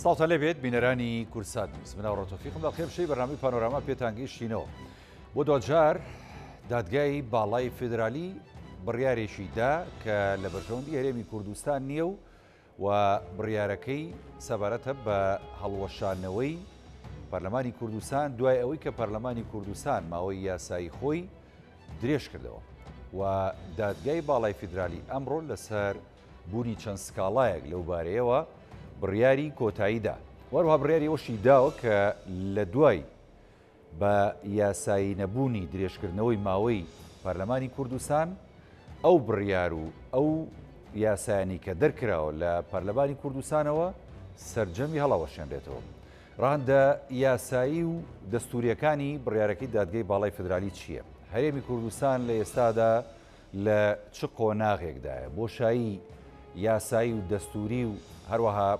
سڵاوتان لێبێت بینەرانی کوردسات نیوز من ئاوڕۆ تۆفیقم لە خێبشەی بەرنامەی پانۆراما پێتان گەیشتینەوە بۆ دواجار دادگای باڵای فیدرالی بڕیارێکی دا کە لە بەرژەوەندی هەرێمی کوردستان نییە و و بڕیارەکەی سەبارەتە بە هەڵوەشانەوەی پەرلەمانی کوردستان دوای ئەوەی کە پەرلەمانی کوردستان ماوەی یاسایی خۆی درێژ کردەوە و دادگای باڵای فیدرالی ئەمڕۆ لەسەر بوونی چەند سکاڵایەک لەو بارەیەوە بڕیاری کۆتایی دا. وەروها بڕیاری ئەوەشی داوە کە لە دوای بە یاسایی نەبوونی درێژکردنەوەی ماوەی پەرلەمانی کوردستان، ئەو بڕیار و ئەو یاسایانەی کە دەرکراوە لە پەرلەمانی کوردستانەوە سەرجەمی هەڵەوەشێنرێتەوە. ڕەهەندە یاسایی و دەستوورییەکانی بڕیارەکەی دادگەی باڵای فیدرالی چییە؟ هەرێمی کوردستان لە ئێستادا لە چ قۆناغێکدایە؟ بۆشایی یاسایی و دەستووری و هەروەها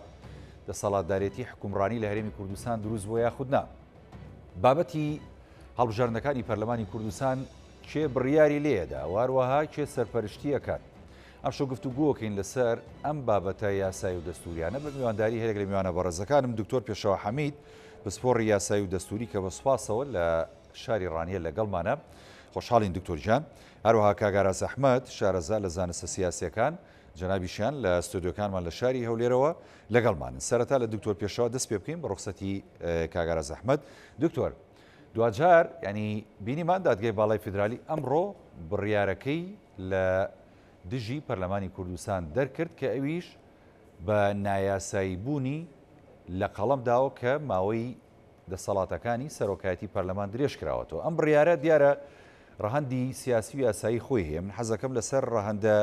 دەسەڵاتدارێتی حکومڕانی لە هەرێمی کوردستان دروست بووە یاخود نا؟ بابەتی هەڵبژاردنەکانی پەرلەمانی کوردستان کێ بڕیاری لێدا و هەروەها کێ سەرپەرشتی ئەکات؟ ئەمشەو گفتوگۆکەین لەسەر ئەم بابەتە یاسایی و دەستوریانە بە میوانداری هەرێک لە میوانە بەڕێزەکانم دکتۆر پێشەوا حەمید پسپۆڕی یاسایی و دەستوری کە بە سوپاسەوە لە شاری ڕانیە لەگەڵمانە. خۆشحاڵین دکتۆر گیان. هەروەها کاک ئاراس ئەحمەد شارەزا لە زانستە سیاسیەکان جەنابیشیان لە ستۆدیۆکانمان لە شاری هەولێرەوە لەگەڵمانن. سەرەتا لە دکتۆر پێشەوا دەست پێ بکەین بە ڕوخسەتی کاک ئاراس ئەحمەد. دکتۆر دواجار یانی بینیمان دادگای باڵای فیدرالی ئەمڕۆ بڕیارەکەی لە دژی پەرلەمانی کوردستان دەرکرد کە ئەویش بە نایاسایی بوونی لە قەڵەم داوە کە ماوەی دەسەڵاتەکانی سەرۆکایەتی پەرلەمان درێژکراوەتەوە. ئەم بڕیارە دیارە ڕەهەندی سیاسی و یاسایی خۆی هەیە، من حەزەکەم لەسەر ڕەهەندە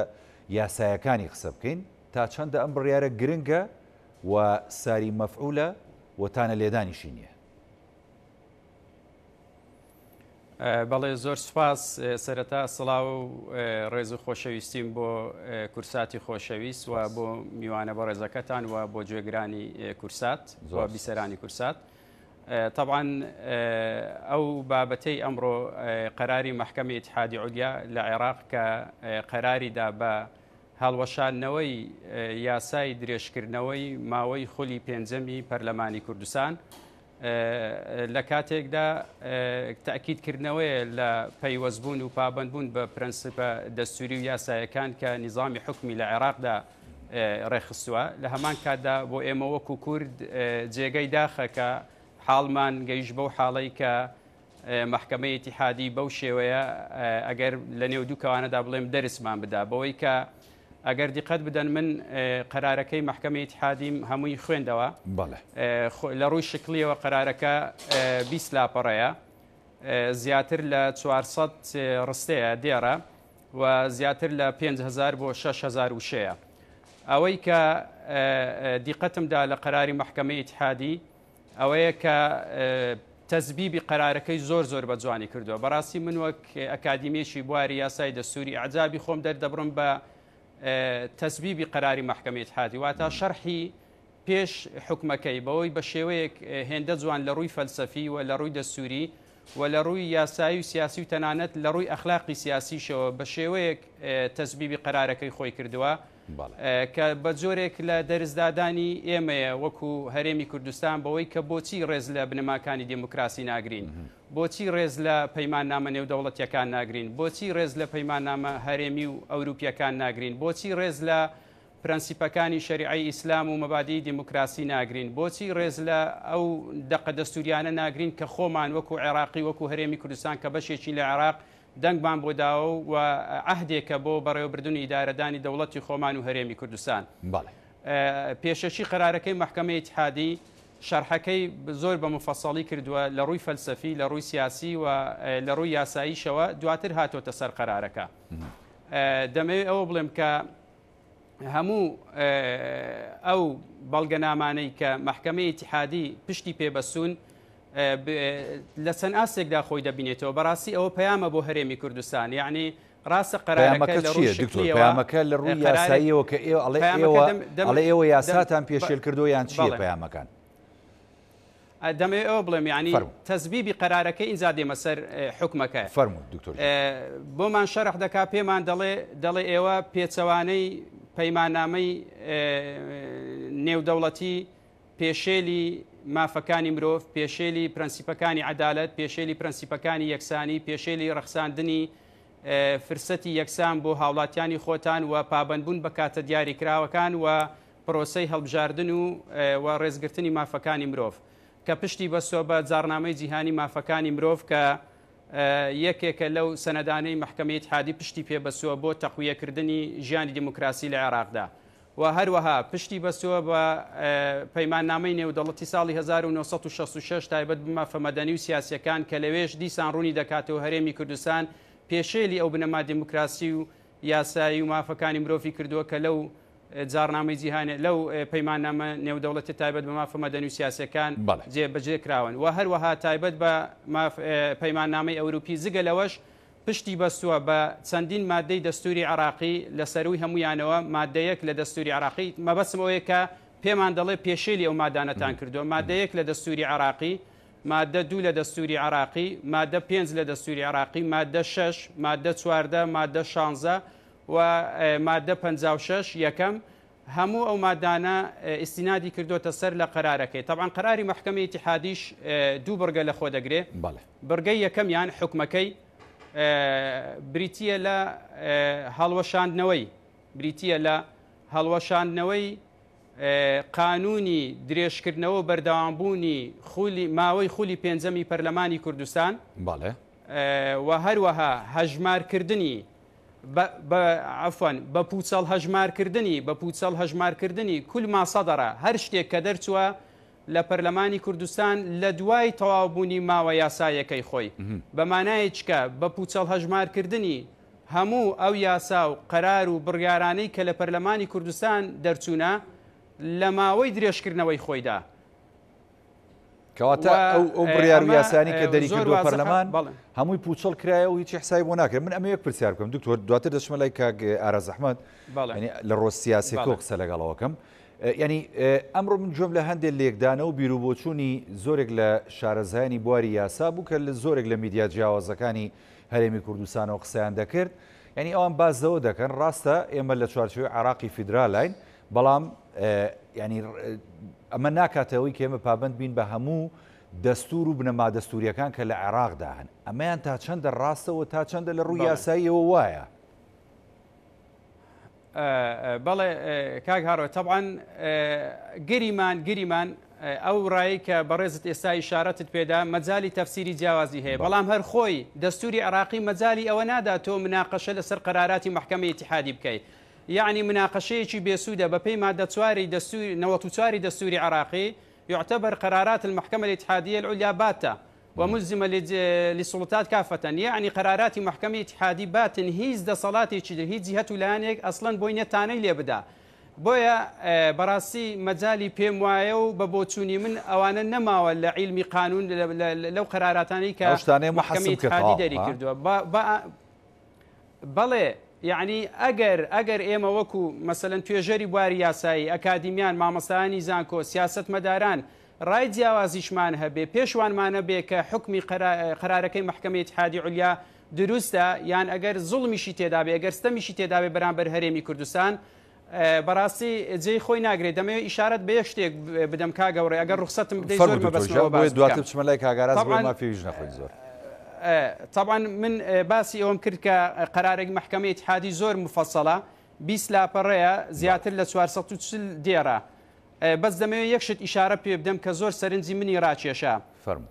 یاسایەکانی قسە بکەین، تا چەندە ئەم بڕیارە گرنگە و ساری مەفعولە و تانە لێدانیشی نییە؟ بەڵێ زۆر سوپاس سەرەتا سڵاو و ڕێز و خۆشەویستیم بۆ کورساتی خۆشەویست و بۆ میوانە بەڕێزەکەتان و بۆ گوێگرانی کورسات و بیسەرانی کورسات. طبعا ئەو بابەتەی ئەمڕۆ قەراری مەحکەمەی ئیتحادی عولیا لە عێراق کە قەراری دا بە هەڵوەشاندنەوەی یاسای درێژکردنەوەی ماوەی خولی پێنجەمی پەرلەمانی کوردستان لە کاتێکدا تەئکید کردنەوەیە لە پەیوەستبوون و پابەندبوون بە پرەنسیپە دەستوری و یاسایەکان کە نیزامی حوکمی لە عێراقدا ڕێکخستووە. لە هەمان کاتدا بۆ ئێمە وەکو کورد جێگەی داخە کە حاڵمان گەیشت بەو حاڵەی کە مەحکەمەی ئیتیحادی بەو شێوەیە ئەگەر لە نێو دوو کەوانەدا بڵێم دەرسمان بدا بەوەی کە ئەگەر دیقەت بدەن من قەرارەکەی مەحکەمەی ئیتحادیم هەمووی خوێندەوە لە ڕووی شکلیەوە قەرارەکە 20 لاپەڕەیە زیاتر لە 400 ڕستەیە دێڕە و زیاتر لە 5هزار بۆ 6هزار وشەیە ئەوەی کە دیقەتمدا لە قەراری مەحکەمەی ئیتحادی ئەوەیە کە تەزبیبی قەرارەکەی زۆر زۆر بە جوانی کردووە بەڕاستی من وەک ئەکادیمیەکی بواری یاسای دەستوری ئەعجابی خۆم دەردەبڕم بە تەزبیبی قەراری مەحکەمەی ئیتحادی واتا شەرحی پێش حکومەکەی بەوەی بە شێوەیەک هێندە جوان لە ڕووی فەلسەفی و لە ڕووی دەستوری و لە ڕووی یاسایی و سیاسی و تەنانەت لە ڕووی ئەخلاقی سیاسیشەوە بە شێوەیەک تەزبیبی قەرارەکەی خۆی کردووە کە بە جۆرێک لە دەرسدادانی ئێمەیە وەکو هەرێمی کوردستان بەوەی کە بۆچی ڕێز لە بنەماکانی دێموکراسی ناگرین، بۆچی ڕێز لە پەیماننامە نێودەوڵەتییەکان ناگرین، بۆچی ڕێز لە پەیماننامە هەرێمی و ئەوروپییەکان ناگرین، بۆچی ڕێز لە پرەنسیپەکانی شەریعەی ئیسلام و مەبادیی دێموکراسی ناگرین، بۆچی ڕێز لە ئەو دەقە دەستووریانە ناگرین کە خۆمان وەکو عێراقی وەکو هەرێمی کوردستان کە بەشێکین لە عێراق دەنگمان بۆ داوە و عەهدێکە بۆ بەڕێوەبردن و ئیدارەدانی دەوڵەتی خۆمان و هەرێمی کوردستان. بەڵێ. پێشەکی قەرارەکەی مەحکەمەی ئیتحادی شەرحەکەی زۆر بە موفەسەڵی کردووە لە ڕووی فەلسەفی، لە ڕووی سیاسی و لە ڕووی یاساییشەوە، دواتر هاتۆتە سەر قەرارەکە. دەمەوێت ئەوە بڵێم کە هەموو ئەو بەڵگەنامانەی کە مەحکەمەی ئیتحادی پشتی پێ بەستوون لە چەند ئاستێکدا خۆی دەبینێتەوە بەڕاستی ئەوە پەیامە بۆ هەرێمی کوردستان یعنی ڕاستە قەرارەکە لە ڕووی شکلیەوە پەیامەکە لە ڕووی یاساییەوە کە ئێوە ئەڵێ ئێوە ئەڵێ ئێوە یاساتان پێشێل کردووە یان چییە پەیامەکان؟ دەمەوێت ئەوە بڵێم یعنی تەزبیبی قەرارەکە ئینجا دێمە سەر حکومەکە فەرموو دکتۆر بۆمان شەرح دەکا پێمان دەڵێ دەڵێ ئێوە پێچەوانەی پەیماننامەی نێودەوڵەتی پێشێلی مافەکانی مرۆڤ، پێشێلی پرەنسیپەکانی عەدالەت، پێشێلی پرەنسیپەکانی یەکسانی، پێشێلی ڕەخساندنی فرسەتی یەکسان بۆ هاوڵاتیانی خۆتان و پابەندبوون بە کاتە دیاریکراوەکان و پرۆسەی هەڵبژاردن و و ڕێزگرتنی مافەکانی مرۆڤ کە پشتی بەستووە بە جاڕنامەی جیهانی مافەکانی مرۆڤ کە یەکێکە لەو سەنەدانەی مەحکەمەی ئیتحادی پشتی پێ بەستووە بۆ تەقویەکردنی ژیانی دیموکراسی لە عێراقدا و هەروەها پشتی بەستووە بە پەیماننامەی نێودەوڵەتی ساڵی 1966 تایبەت بە مافە مەدەنی و سیاسیەکان کە لەوێش دیسان ڕوونی دەکاتەوە هەرێمی کوردستان پێشێلی ئەو بنەما دیموکراسی و یاسایی و مافەکانی مرۆڤی کردووە کە لەو جاڕنامەی جیهانی لەو پەیماننامە نێودەوڵەتی تایبەت بە مافە مەدەنی و سیاسیەکان جێبەجێ کراون و هەروەها تایبەت بە پەیماننامەی ئەوروپی جگە لەوەش پشتی بەستووە بە چەندین مادەی دەستوری عێراقی لە سەرووی هەموویانەوە مادە یەک لە دەستوری عێراقی مەبەستم ئەوەیە کە پێمان دەڵێ پێشێلی ئەو مادانەتان کردووە مادە یەک لە دەستوری عێراقی مادە دوو لە دەستوری عێراقی مادە پێنج لە دەستوری عێراقی مادە شەش مادە 14 مادە 16 و مادە 56 یەکەم هەموو ئەو مادانە ئیستینادی کردۆتە سەر لە قەرارەکەی. تەبعەن قەراری مەحکەمەی ئیتیحادیش دوو بڕگە لە خۆ دەگرێ. بەڵێ. بڕگەی یەکەمیان حوکمەکەی بریتییە لە هەڵوەشاندنەوەی بریتییە لە هەڵوەشاندنەوەی قانوونی درێژکردنەوە و بەردەوامبوونی خولی ماوەی خولی پێنجەمی پەرلەمانی کوردستان. بەڵێ. و هەروەها هەژمارکردنی بە بە عەفوەن بە پووچەڵ هەژمارکردنی بە پووچەڵ هەژمارکردنی کل ما صدر هەر شتێک کە دەرچووە لە پەرلەمانی کوردستان لە دوای تەواوبوونی ماوە یاسایەکەی خۆی بە مانایەکیکە بە پووچەڵ هەژمارکردنی هەموو ئەو یاسا و قەرار و بڕیارانەی کە لە پەرلەمانی کوردستان دەرچوونە لە ماوەی درێژکردنەوەی خۆیدا. کەواتە ئەو ئەو بڕیار و یاسانی کە دەری کردووە پەرلەمان هەمووی پوچەڵ کرایە و هیچی حسابی بۆ ناکرێت. من ئەمە یەک پرسیار بکەم دکتۆر، دواتر دەچمە لای کاک ئاراز ئەحمەد، لە ڕۆ سیاسیەکەوە قسە لەگەڵەوەکەم. ینی ئەمڕۆ من گوێم لە هەندێک لێکدانە و بیروبۆچوونی زۆرێک لە شارەزایانی بواری یاسا بوو کە لە زۆرێک لە میدیا جیاوازەکانی هەرێمی کوردستانەوە قسەیان دەکرد. ینی ئەوان باس لەوە دەکەن ڕاستە ئێمە لە چوارچێوەی عێراقی فیدرالاین، بەڵام یانی ئەمە ناکاتە ئەوەی کە ئێمە پابەند بین بە هەموو دەستور و بنەما دەستوریەکان کە لە عێراقدا هەن. ئەمەیان تا چەندە ڕاستەوە تا چەندە لە ڕووی یاساییەوە وایە؟ بەڵێ کاک هاڕۆ، تەبعەن گریمان گریمان ئەو ڕای کە بەڕێزت ئێستا ئیشارەتت پێدا مەجالی تەفسیری جیاوازی هەیە، بەڵام هەر خۆی دەستوری عێراقی مەجالی ئەوە نادا تۆ مناقەشە لەسەر قەراراتی مەحکەمەی ئیتیحادی بکەی. یەعنی مناقەشەیەکی بێسوودە بەپێی مادە چواری دەستور 94 دەستوری عراقی يعتبر قرارات المحكمة الاتحادية العليا باتة وملزمة للسلطات كافة یەعنی قەراراتی مەحکەمەی ئیتحادی باتن هیچ دەسەڵاتێکی تر هیچ جیهەت و لایەنێک ئەسڵەن بۆی نیە تانەی لێ بدا بۆیە بەڕاستی مەجالی پێم وایە و بە بۆچوونی من ئەوانە نەماوە لە عیلمی قانون لەو قەراراتانەی کە مەحکەمەی ئیتحادی دەری کردووە بەڵێ یەعنی ئەگەر ئەگەر ئێمە وەکو مەسەلەن توێژەری بواری یاسایی، ئەکادیمیان، مامۆستایانی زانکۆ، سیاسەتمەداران ڕای جیاوازیشمان هەبێ، پێشوانمانە بێ کە حوکمی قەرارەکەی مەحکەمەی ئیتحادی عولیا دروستە یان ئەگەر زوڵمیشی تێدا بێ، ئەگەر ستەمیشی تێدا بێ بەرامبەر هەرێمی کوردستان، بەڕاستی جێی خۆی ناگرێت. دەمەوێت ئیشارەت بە یەک شتێک بدەم کاک گەوڕێ، ئەگەر ڕوخسەتم بدەی زۆر مەبەستمەوە باس بکەم. دواتر بچمە لای کاک ئاراس بۆ مافی ویش نەخۆین زۆر. تەبعەن من باسی ئەوەم کرد کە قەرارێک مەحکەمەی ئیتحادی زۆر مفەسەڵە، 20 لاپەڕەیە، زیاتر لە 440 دێڕە. بەس دەمەوێت یەک شت ئیشارە پێ بدەم کە زۆر سەرنجی منی ڕاکێشا. فەرموو.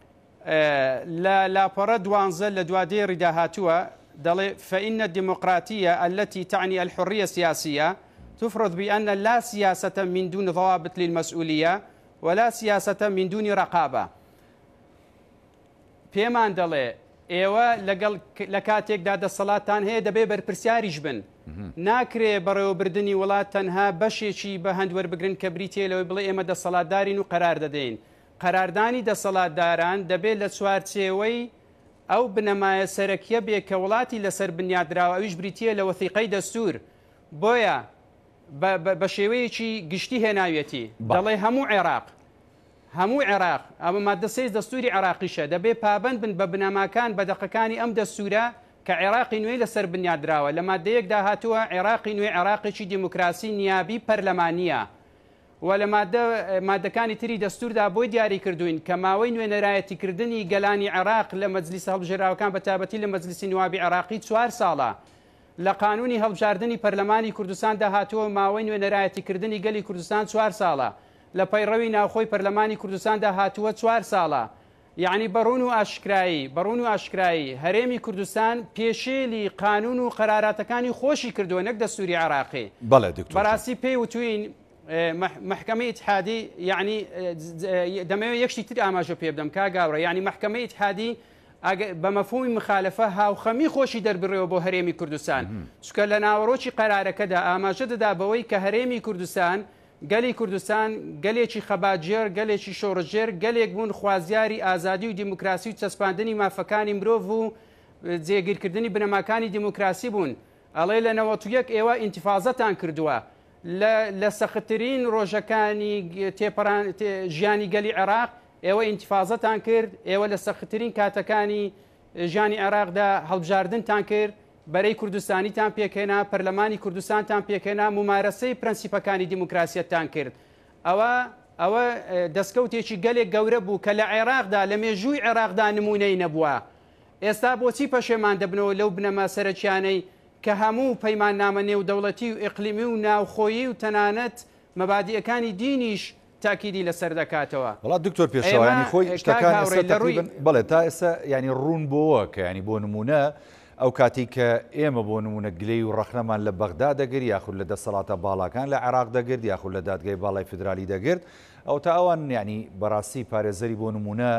لە لاپەڕە دوانزە لە دوا دێڕیدا هاتووە، دەڵێ، فإن الدیموقراتیە التی تعنی الحریە السیاسیە تفرض بأن لا سیاسە من دون ضوابط للمسئولیە ولا سیاسە من دون رقابە. پێمان دەڵێ ئێوە لەگەڵ لە کاتێکدا دەسەڵاتتان هەیە دەبێ بەرپرسیاریش بن. ناکرێ بەڕێوەبردنی وڵات تەنها بەشێکی بە هەند وەربگرن کە بریتییە لەوەی بڵێ ئێمە دەسەڵاتدارین و قەرار دەدەین. قەراردانی دەسەڵاتداران دەبێ لە چوارچێوەی ئەو بنەمایە سەرەکیە بێ کە وڵاتی لەسەر بنیاتدراوە ئەویش بریتییە لە وەسیقەی دەستوور. بۆیە بە شێوەیەکی گشتی هێناویەتی دەڵێ هەموو عێراق هەموو عێراق، ئەمە ماددە سێی دەستووری عێراقیشە، دەبێ پابەند بن بە بنەماکان، بە دەقەکانی ئەم دەستوورە کە عێراقی نوێی لەسەر بنیاتدراوە. لە ماددە یەکدا هاتووە عێراقی نوێ عێراقێکی دیموکراسی نیابی پەرلەمانییە. و لە مادە مادەکانی تری دەستووردا بۆی دیاری کردووین کە ماوەی نوێنەرایەتیکردنی گەلانی عێراق لە مەجلیسە هەڵبژێراوەکان بە تایبەتی لە مەجلیسی نوابی عێراقی چوار ساڵە. لە قانوونی هەڵبژاردنی پەرلەمانی کوردستاندا هاتووە ماوەی نوێنەرایەتیکردنی گەلی کوردستان چوار ساڵە. لە پەیڕەوی ناوخۆی پەرلەمانی کوردستاندا هاتووە چوار ساڵە. یەعنی بە ڕوون و ئاشکرایی، بە ڕوون و ئاشکرایی هەرێمی کوردستان پێشێلی قانوون و قەراراتەکانی خۆشی کردووە نەک دەستووری عێراقی. بەڵێ دکتۆر جان. بەڕاستی پێی وتووین مەحکەمەی ئیتحادی یەعنی دەمەوێت یەک شتی تر ئاماژە پێ بدەم کاک گاورە یەعنی مەحکەمەی ئیتحادی بە مەفهومی مخالفە هاوخەمی خۆشی دەربڕیوە بۆ هەرێمی کوردستان چونکە لە ناوەڕۆکی قەرارەکەدا ئاماژە دەدا بەوەی کە هەرێمی کوردستان گەلی کوردستان گەلێکی خەباتگێڕ، گەلێکی شۆڕشگێر، گەلێک بوون خوازیاری ئازادی و دیموکراسی و چەسپاندنی مافەکانی مرۆڤ و جێگیرکردنی بنەماکانی دیموکراسی بوون. ئەڵێ لە 91 ئێوە ئینتیفازەتان کردووە. لە لە سەختترین ڕۆژەکانی تێپەڕان ژیانی گەلی عێراق ئێوە ئینتیفازەتان کرد، ئێوە لە سەختترین کاتەکانی ژیانی عێراقدا هەڵبژاردنتان کرد، بەرەی کوردستانیتان پێکهێنا، پەرلەمانی کوردستانتان پێکهێنا، مومارەسەی پرەنسیپەکانی دیموکراسیەتتان کرد. ئەوە ئەوە دەستکەوتێکی گەلێک گەورە بوو کە لە عێراقدا، لە مێژووی عێراقدا نموونەی نەبووە. ئێستا بۆچی پەشێمان دەبنەوە لەو بنەما سەرەکیانەی کە هەموو پەیماننامە نێودەوڵەتی و ئیقلیمی و ناوخۆیی و تەنانەت مەبادیئەکانی دینیش تاکیدی لەسەر دەکاتەوە. وەڵا دکتۆر پێشەوا یانی خۆی شتەکان ئێستا تەقریبەن بەڵێ تا ئێستا یانی ڕوون بۆوە کە یانی بۆ نموونە ئەو کاتی کە ئێمە بۆ نموونە گلەی و ڕەخنەمان لە بەغدا دەگرت یاخود لە دەسەڵاتە باڵاکان لە عێراق دەگرت یاخود لە دادگای باڵای فیدرالی دەگرت ئەو تا ئەوان یانی بەڕاستی پارێزەری بۆ نموونە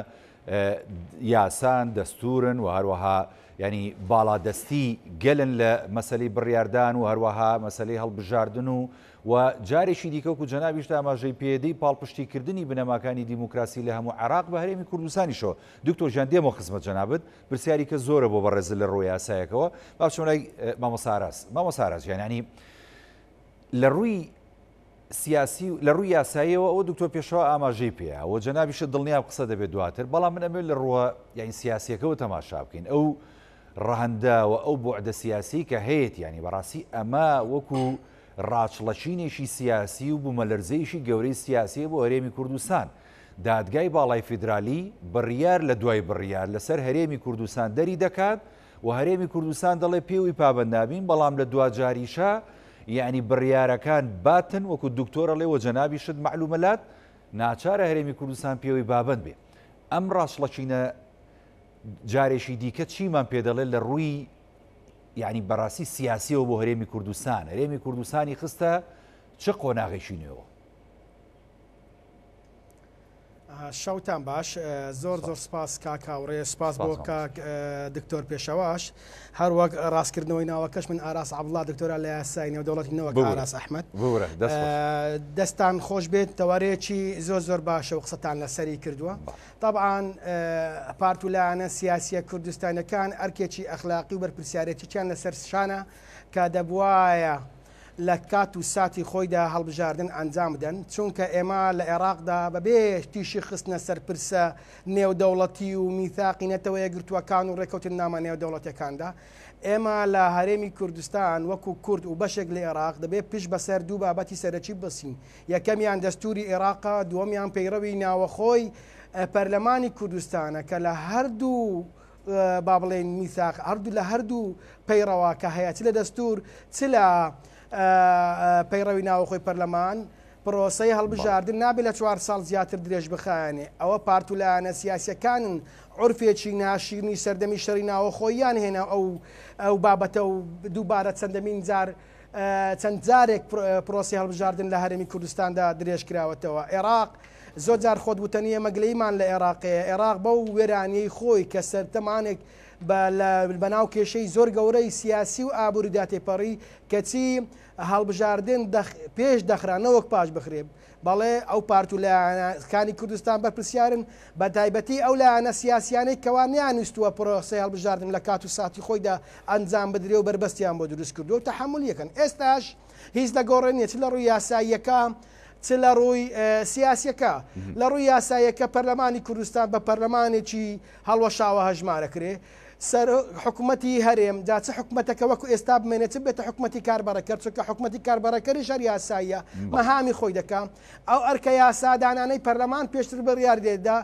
یاسان دەستورن و هەروەها یانی باڵادەستی گەلن لە مەسەلەی بڕیاردان و هەروەها مەسەلەی هەڵبژاردن و و جارێکی دیکە وەکو جەنابیشت ئاماژەی پێدەی پاڵپشتیکردنی بنەماکانی دیموکراسی لە هەموو عێراق بە هەرێمی کوردستانیشەوە. دکتۆر گیان دێمەوە خزمەت جەنابت، پرسیاری کە زۆرە بۆ بەڕێزت لە ڕووی یاسایەکەوە، با بچمە لای مامۆستا ئاراس. مامۆستا ئاراس گیان یانی لە ڕووی سیاسی و لە ڕووی یاساییەوە ئەوە دکتۆر پێشەوا ئاماژەی پێیە و جەنابیشت دڵنیام قسە دەبێت دواتر، بەڵام من ئەمەوێت لە ڕووە یانی سیاسیەکەوە تەماشا بکەین ئەو ڕەهەندە و ئەو بوعدە سیاسی کە هەیەتی یانی بەڕاستی ئەمە وەکو ڕاچڵەکینێکی سیاسی و بومەلەرزەیەکی گەورەی سیاسیە بۆ هەرێمی کوردستان. دادگای باڵای فیدرالی بڕیار لە دوای بڕیار لەسەر هەرێمی کوردستان دەری دەکات و هەرێمی کوردستان دەڵێ پێوی پابەند نابین بەڵام لە دواجاریشا یەعنی بڕیارەکان باتن وەکو دکتۆر ئەڵێ و جەنابیشت مەعلومە لات ناچارە هەرێمی کوردستان پێوەی بابەند بێ. ئەم ڕاچڵەکینە جارێکی دیکە چیمان پێ دەڵێ لە ڕووی یانی بەڕاستی سیاسیەوە بۆ هەرێمی کوردستان هەرێمی کوردستانی خستە چ قۆناغێکی نوێوە؟ شەوتان باش زۆر زۆر سپاس کاک هاوڕێ سپاس بۆ کاک دکتۆر پێشەواش هەر وەک ڕاستکردنەوەی ناوەکەش من ئاراس عەبدوڵا دکتۆرا لە یاسای نێودەوڵەتی نەوەک ئاراس ئەحمەد دەستان خۆش بێت تەوارەیەکی زۆر زۆر باشە و قسەتان لەسەری کردووە تەبعەن پارت و لایەنە سیاسیە کوردستانیەکان ئەرکێکی ئەخلاقی و بەرپرسیارێتیان لەسەر شانە کە دەبوایە لە کات و ساتی خۆیدا هەڵبژاردن ئەنجام بدەن، چونکە ئێمە لە ئێراقدا بەبێ تیشک خستنە سەر پرسە نێودەوڵەتی و میثاقی نەتەوە یەکگرتووەکان و ڕێککەوتننامە نێودەوڵەتیەکاندا ئێمە لە هەرێمی کوردستان وەکو کورد و بەشێک لە ئێراق دەبێت پشت بەسەر دوو بابەتی سەرەکی ببەستین یەکەمیان دەستوری ئێراقە، دووەمیان پەیڕەوی ناوەخۆی پەرلەمانی کوردستانە کە لە هەردوو با بڵێین میساق هەردوو لە هەردوو پەیڕەوە کە هەیە چ لە دەستور چ لە پەیڕەوی ناوەخۆی پەرلەمان پرۆسەی هەڵبژاردن نابێت لە چوار ساڵ زیاتر درێژ بخایەنێ ئەوە پارت و لایەنە سیاسیەکانن عورفێکی ناشیرنی سەردەمی شەڕی ناوەخۆییان هێنا ئەو ئەو بابەتە و دووبارە چەندەمین جار چەند جارێک پرۆسەی هەڵبژاردن لە هەرێمی کوردستاندا درێژکراوەتەوە. عێراق زۆر جار خۆت وتەنی ئێمە گلەییمان لە عێراق هەیە، عێراق بەو وێرانیەی خۆی کە سەردەمانێک بەناو کێشەی زۆر گەورەی سیاسی و ئابووریدا تێپەڕی، کەچی هەڵبژاردن پێش دەخرا نەوەک پاش بخرێ. بەڵێ ئەو پارت و لایەنەکانی کوردستان بەرپرسیارن، بەتایبەتی ئەو لایەنە سیاسیانەی کەوا نەیانویستووە پرۆسەی هەڵبژاردن لە کات و ساتی خۆیدا ئەنجام بدرێ و بەربەستیان بۆ دروست کردووە و تەحەمولی ئەکەن. ئێستاش هیچ لە گۆڕێ نییە چ لە ڕووی یاساییەکە چ لە ڕووی سیاسیەکە. لە ڕووی یاساییەکە پەرلەمانی کوردستان بە پەرلەمانێکی هەڵوەشاوە هەژمارەکرێ. سەرۆک حکومەتی هەرێم، جا چ حکومەتەکە وەکو ئێستا بمێنێت چ بێتە حکومەتی کاربەڕێکەر، چونکە حکومەتی کاربەڕێکەریش هەر یاساییە، مەهامی خۆی دەکا. ئەو ئەرکە یاسادانانەی پەرلەمان پێشتر بڕیار دێدا،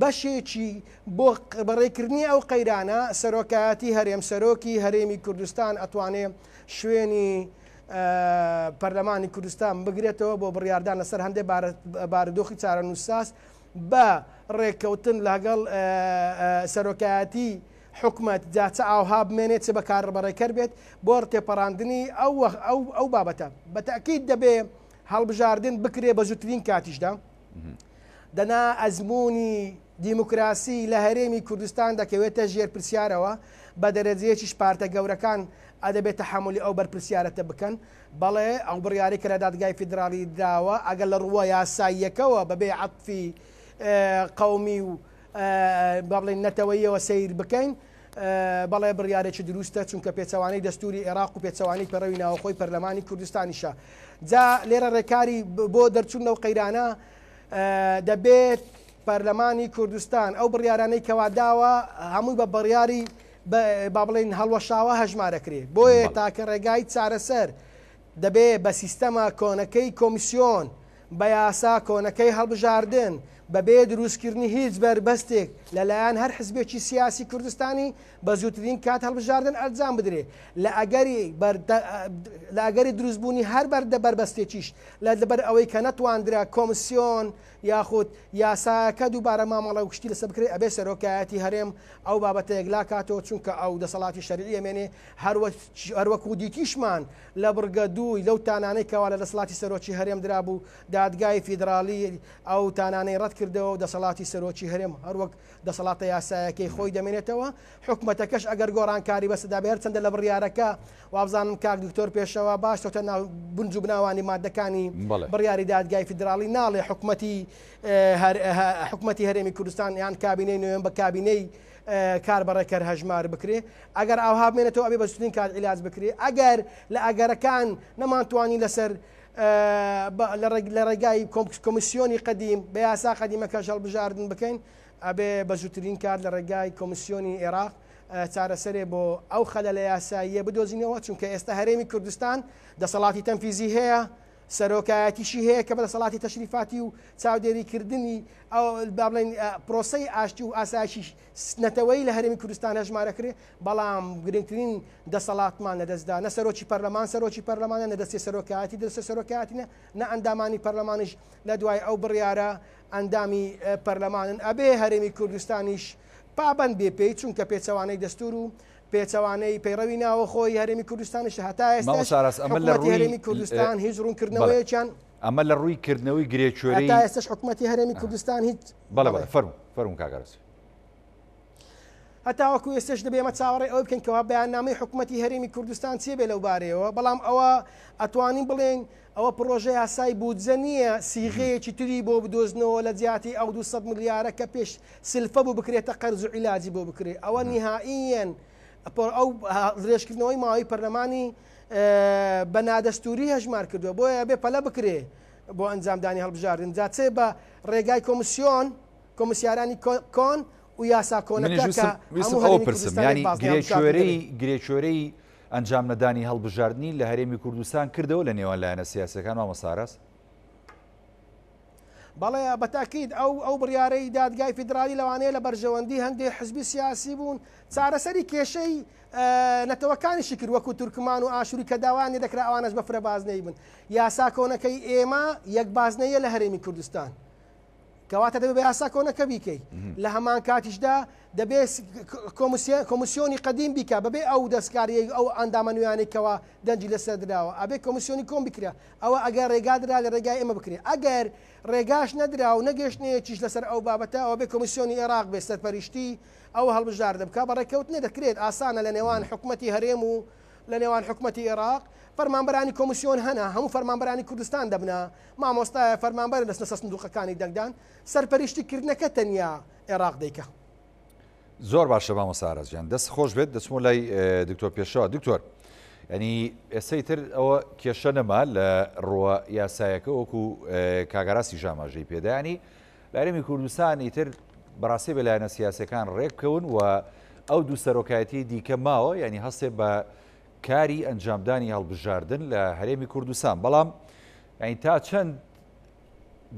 بەشێکی بۆ بەڕێکردنی ئەو قەیرانە، سەرۆکایەتی هەرێم، سەرۆکی هەرێمی کوردستان ئەتوانێ شوێنی پەرلەمانی کوردستان بگرێتەوە بۆ بڕیاردان لەسەر هەندێ بارودۆخی چارەنووسساز، بە ڕێککەوتن لەگەڵ سەرۆکایەتی حکومەت جا چ ئاوها بمێنێت چ بە کاربەڕێکەر بێت بۆ تێپەڕاندنی ئەو ئەو ئەو بابەتە بە تەئکید دەبێ هەڵبژاردن بکرێ بە زووترین کاتیشدا دەنا ئەزموونی دیموکراسی لە هەرێمی کوردستان دەکەوێتە ژێر پرسیارەوە بە دەرەجەیەکیش پارتە گەورەکان ئەدەبێت تەحەمولی ئەو بەرپرسیارەتە بکەن بەڵێ، ئەو بڕیارەی کە لە دادگای فیدراڵی دراوە، ئەگەر لە ڕووە یاساییەکەوە بەبێ عەتفی قەومی و با بڵێین نەتەوەییەوە سەیر بکەین، بەڵێ بڕیارێکی دروستە، چونکە پێچەوانەی دەستووری عێراق و پێچەوانەی پەیڕەوی ناوەخۆی پەرلەمانی کوردستانیشە. جا لێرە ڕێکاری بۆ دەرچوون لەو قەیرانە دەبێت پەرلەمانی کوردستان ئەو بڕیارانەی کەوا داوە هەمووی بە بڕیاری با بڵێین هەڵوەشاوە هەژمارەکرێ، بۆیە تاکە ڕێگای چارەسەر دەبێ بە سیستەمە کۆنەکەی کۆمیسیۆن، بە یاسا کۆنەکەی هەڵبژاردن، بەبێ دروستکردنی هیچ بەربەستێک لە لایەن هەر حزبێکی سیاسی کوردستانی بە زووترین کات هەڵبژاردن ئەنجام بدرێ، لە ئەگەری لە ئەگەری دروستبوونی هەر بەربەستێکیش لە لەبەر ئەوەی کە نەتواندرا کۆمسیۆن یاخود یاساکە دووبارە مامەڵە و شتی لەسەر بکرێت ئەبێ سەرۆکایەتی هەرێم ئەو بابەتە یەکلا کاتەوە چونکە ئەو دەسەڵاتی شەرعی ئەمێنێ هەروەکو دیتیشمان لە بڕگە دووی لەو تانانەی کەوا لە دەسەڵاتی سەرۆکی هەرێم درابوو دادگای فیدراڵی ئەو تانانەی ڕەت کردەوە و دەسەڵاتی سەرۆکی هەرێم هەروەک دەسەڵاتە یاسایەکەی خۆی دەمێنێتەوە حکومەتەکەش ئەگەر گۆڕانکاری بەسەدا بێ هەرچەندە لە بڕیارەکە وابزانم کاک دکتۆر پێشەوا باش چۆتە ناو بنج و بناوانی مادەکانی بڕیاری دادگای فیدراڵی ناڵێ حکومەتی حکومەتی هەرێمی کوردستان یان کابینەی نوێم بە کابینەی کار بەڕێکەر هەژمار بکرێ ئەگەر ئاوها بمێنێتەوە ئەبێ بە زووترین کات عیلاج بکرێ ئەگەر لە ئەگەرەکان نەمانتوانی لەسەر لە ڕێگای کۆمیسیۆنی قەدیم بە یاسا قەدیمەکەش هەڵبژاردن بکەین ئەبێ بە زووترین کات لە ڕێگای کۆمیسیۆنی عێراق چارەسەرێ بۆ ئەو خەلەلە یاساییە بدۆزینەوە، چونکە ئێستا هەرێمی کوردستان دەسەڵاتی تەنفیزی هەیە، سەرۆکایەتیشی هەیە کە بە دەسەڵاتی تەشریفاتی و چاودێریکردنی ئەو با بڵێین پرۆسەی ئاشتی و ئاسایشی نەتەوەیی لە هەرێمی کوردستان هەژمارەکرێ، بەڵام گرنگترین دەسەڵاتمان لەدەستدا، نە سەرۆکی پەرلەمان سەرۆکی پەرلەمانە، نە دەستەی سەرۆکایەتی دەستەی سەرۆکایەتینە، نە ئەندامانی پەرلەمانیش لە دوای ئەو بڕیارە ئەندامی پەرلەمانن، ئەبێ هەرێمی کوردستانیش پابەند بێ پێی، چونکە پێچەوانەی دەستوور و پێچەوانەی پەیڕەوی ناوەخۆی هەرێمی کوردستانیشە، هەتا ئێستاش مامۆستا ئاراس ئەمە لە حکومەتی ڕووی هەرێمی کوردستان هیچ بەڵێ ڕوونکردنەوەیەکیان ئەمە لە ڕووی کردنەوەی گرێکوێرەی هەتا ئێستاش حکومەتی هەرێمی کوردستان هیچ بەڵێ بەڵێ بەڵێ فەرموو فەرموو کاک ئاراس. هەتاوەکو ئێستەش دەبێ ئێمە چاوەڕێی ئەوە بکەین کەوا بەیاننامەی حکومەتی هەرێمی کوردستان چی بێ لەو بارەیەوە، بەڵام ئەوە ئەتوانین بڵێین ئەوە پڕۆژە یاسای بودجە نییە سیغەیەکی تری بۆ بدۆزنەوە لە جیاتی ئەو 200 ملیارە کە پێش سلفە بوو بکرێتە قەرز و عیلاجی بۆ بکرێ ئەوە نیهائیەن ئەو درێژکردنەوەی ماوەی پەرلەمانی بە نادەستوری هەژمار کردووە بۆیە بێ پەلە بکرێ بۆ ئەنجامدانی هەڵبژاردن جا چێ بە ڕێگای کۆمسیۆن کۆمسیارانی کۆن و یاسا کۆنەکە کە هەموو هەرێمی کوردستان یەک بازنەی هەڵبژاردن دەبێ. گرێکوێرەی ئەنجام نەدانی هەڵبژاردنی لە هەرێمی کوردستان کردەوە لە نێوان لایەنە سیاسیەکان مامۆستا ئاراس؟ بەڵێ بە تاکید ئەو ئەو بڕیارەی دادگای فیدرالی لەوانەیە لە بەرژەوەندی هەندێک حزبی سیاسی بوون چارەسەری کێشەی نەتەوەکانیشی کرد وەکو تورکمان و ئاشوری کە داوایان لێ دەکرا ئەوانەش بە فرە بازنەی بن یاسا کۆنەکەی ئێمە یەک بازنەیە لە هەرێمی کوردستان کەواتە دەبێت بە یاسا کۆنەکە بیکەی لە هەمان کاتیشدا دەبێت کۆمیسیۆنی قەدیم بیکا بەبێ ئەو دەستکاریەی ئەو ئەندامە نوێیانەی کەوا دەنگی لەسەر دراوە ئەبێ کۆمیسیۆنی کۆن بکرێ ئەوە ئەگەر ڕێگا درا لە ڕێگای ئێمە بکرێ ئەگەر ڕێگاش نەدرا و نەگەشتنەیەکیش لەسەر ئەو بابەتە ئەوە بێ کۆمیسیۆنی ئێراق بێ سەرپەرشتی ئەو هەڵبژاردە بکا بە ڕێککەوتنێ دەکرێت ئاسانە لە نێوان حکومەتی هەرێم و لە نێوان حکومەتی ئێراق فەرمانبەرانی کۆمیسیۆن هەنە هەموو فەرمانبەرانی کوردستان دەبنە مامۆستایە فەرمانبەرە دەچنە سەر سندوقەکانی دەنگدان، سەرپەرشتی کردنەکە تەنیا عێراق دەیکا. زۆر باشە مامۆستا ئاراس گیان دەست خۆش بێت دەچمەوە لای دکتۆر پێشەوا دکتۆر ینی ئێستا تر ئەوە کێشە نەما لە ڕووە یاسایەکە وەکو کاگاراسی ژاماژەی پێدانی لە هەرێمی کوردستان ئیتر بەڕاستی بە لایەنە سیاسەکان ڕێک بکەون و ئەو دوو سەرۆکایەتی دیکە ماوە یعنی هەستێ بە کاری ئەنجامدانی هەڵبژاردن لە هەرێمی کوردستان بەڵام یعنی تا چەند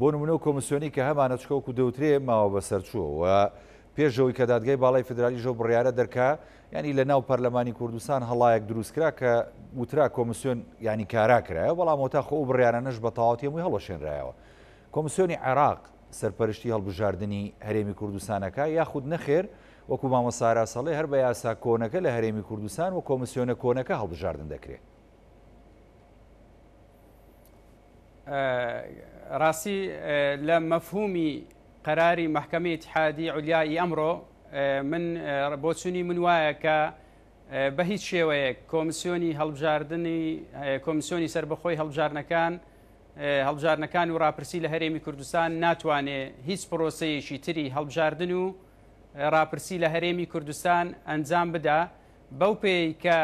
بۆ نمونە و کۆمسیۆنی کە هەمانە چکە وەکو دەوترێ ماوە بەسەرچووە و پێش ئەوەی کە دادگای باڵای فیدرالیش ئەو بڕیارە دەرکا یانی لە ناو پەرلەمانی کوردستان هەڵایەک دروستکرا کە وترا کۆمسیۆن یانی کارا کرایەوە بەڵام ئەوتا خۆ ئەو بڕیارانەش بە تەواوەتی هەمووی هەڵوەشێنرایەوە کۆمسیۆنی عێراق سەرپەرشتی هەڵبژاردنی هەرێمی کوردستانەکە یاخود نەخێر وەکو مامۆستا ئاراس ئەڵێ هەر بە یاسا کۆنەکە لە هەرێمی کوردستان و کۆمسیۆنە کۆنەکە هەڵبژاردن دەکرێ. ڕاستی لە مەفهومی قەراری مەحکەمەی ئیتحادی عولیا ی ئەمڕۆ من بۆچوونی من وایە کە بە هیچ شێوەیەک کۆمسیۆنی هەڵبژاردنی کۆمسیۆنی سەربەخۆی هەڵبژاردنەکان هەڵبژاردنەکان و ڕاپرسی لە هەرێمی کوردستان ناتوانێ هیچ پرۆسەیەکی تری هەڵبژاردن و ڕاپرسی لە هەرێمی کوردستان ئەنجام بدا بەو پێیەی کە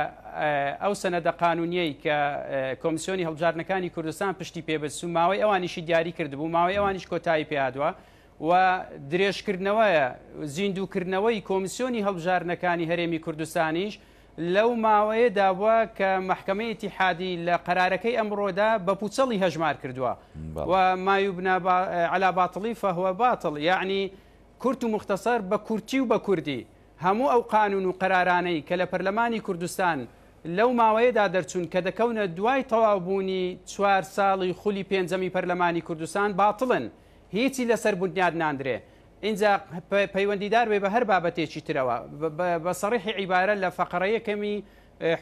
ئەو سەنەدە قانونیەی کە کۆمسیۆنی هەڵبژاردنەکانی کوردستان پشتی پێ بەست و ماوەی ئەوانیشی دیاری کردبوو، ماوەی ئەوانیش کۆتایی پێهاتوە و درێژکردنەوەیە زیندووکردنەوەی کۆمسیۆنی هەڵبژاردنەکانی هەرێمی کوردستانیش لەو ماوەیەدا بووە کە مەحکەمەی ئیتیحادی لە قەرارەکەی ئەمڕۆدا بە پوچەڵی هەژمار کردووە و ما یبنى على باطل فهو باطل یەعنی کورت و موختەسەر بە کورتی و بە کوردی هەموو ئەو قانوون و قەرارانەی کە لە پەرلەمانی کوردستان لەو ماوەیەدا دەرچوون کە دەکەونە دوای تەواوبوونی چوار ساڵی خولی پێنجەمی پەرلەمانی کوردستان باتڵن هیچی لەسەر بونیاد ناندرێ ئینجا پەیوەندیدار بێ بە هەر بابەتێکی ترەوە بە سەڕیحی عیبارە لە فەقەرە یەکەمی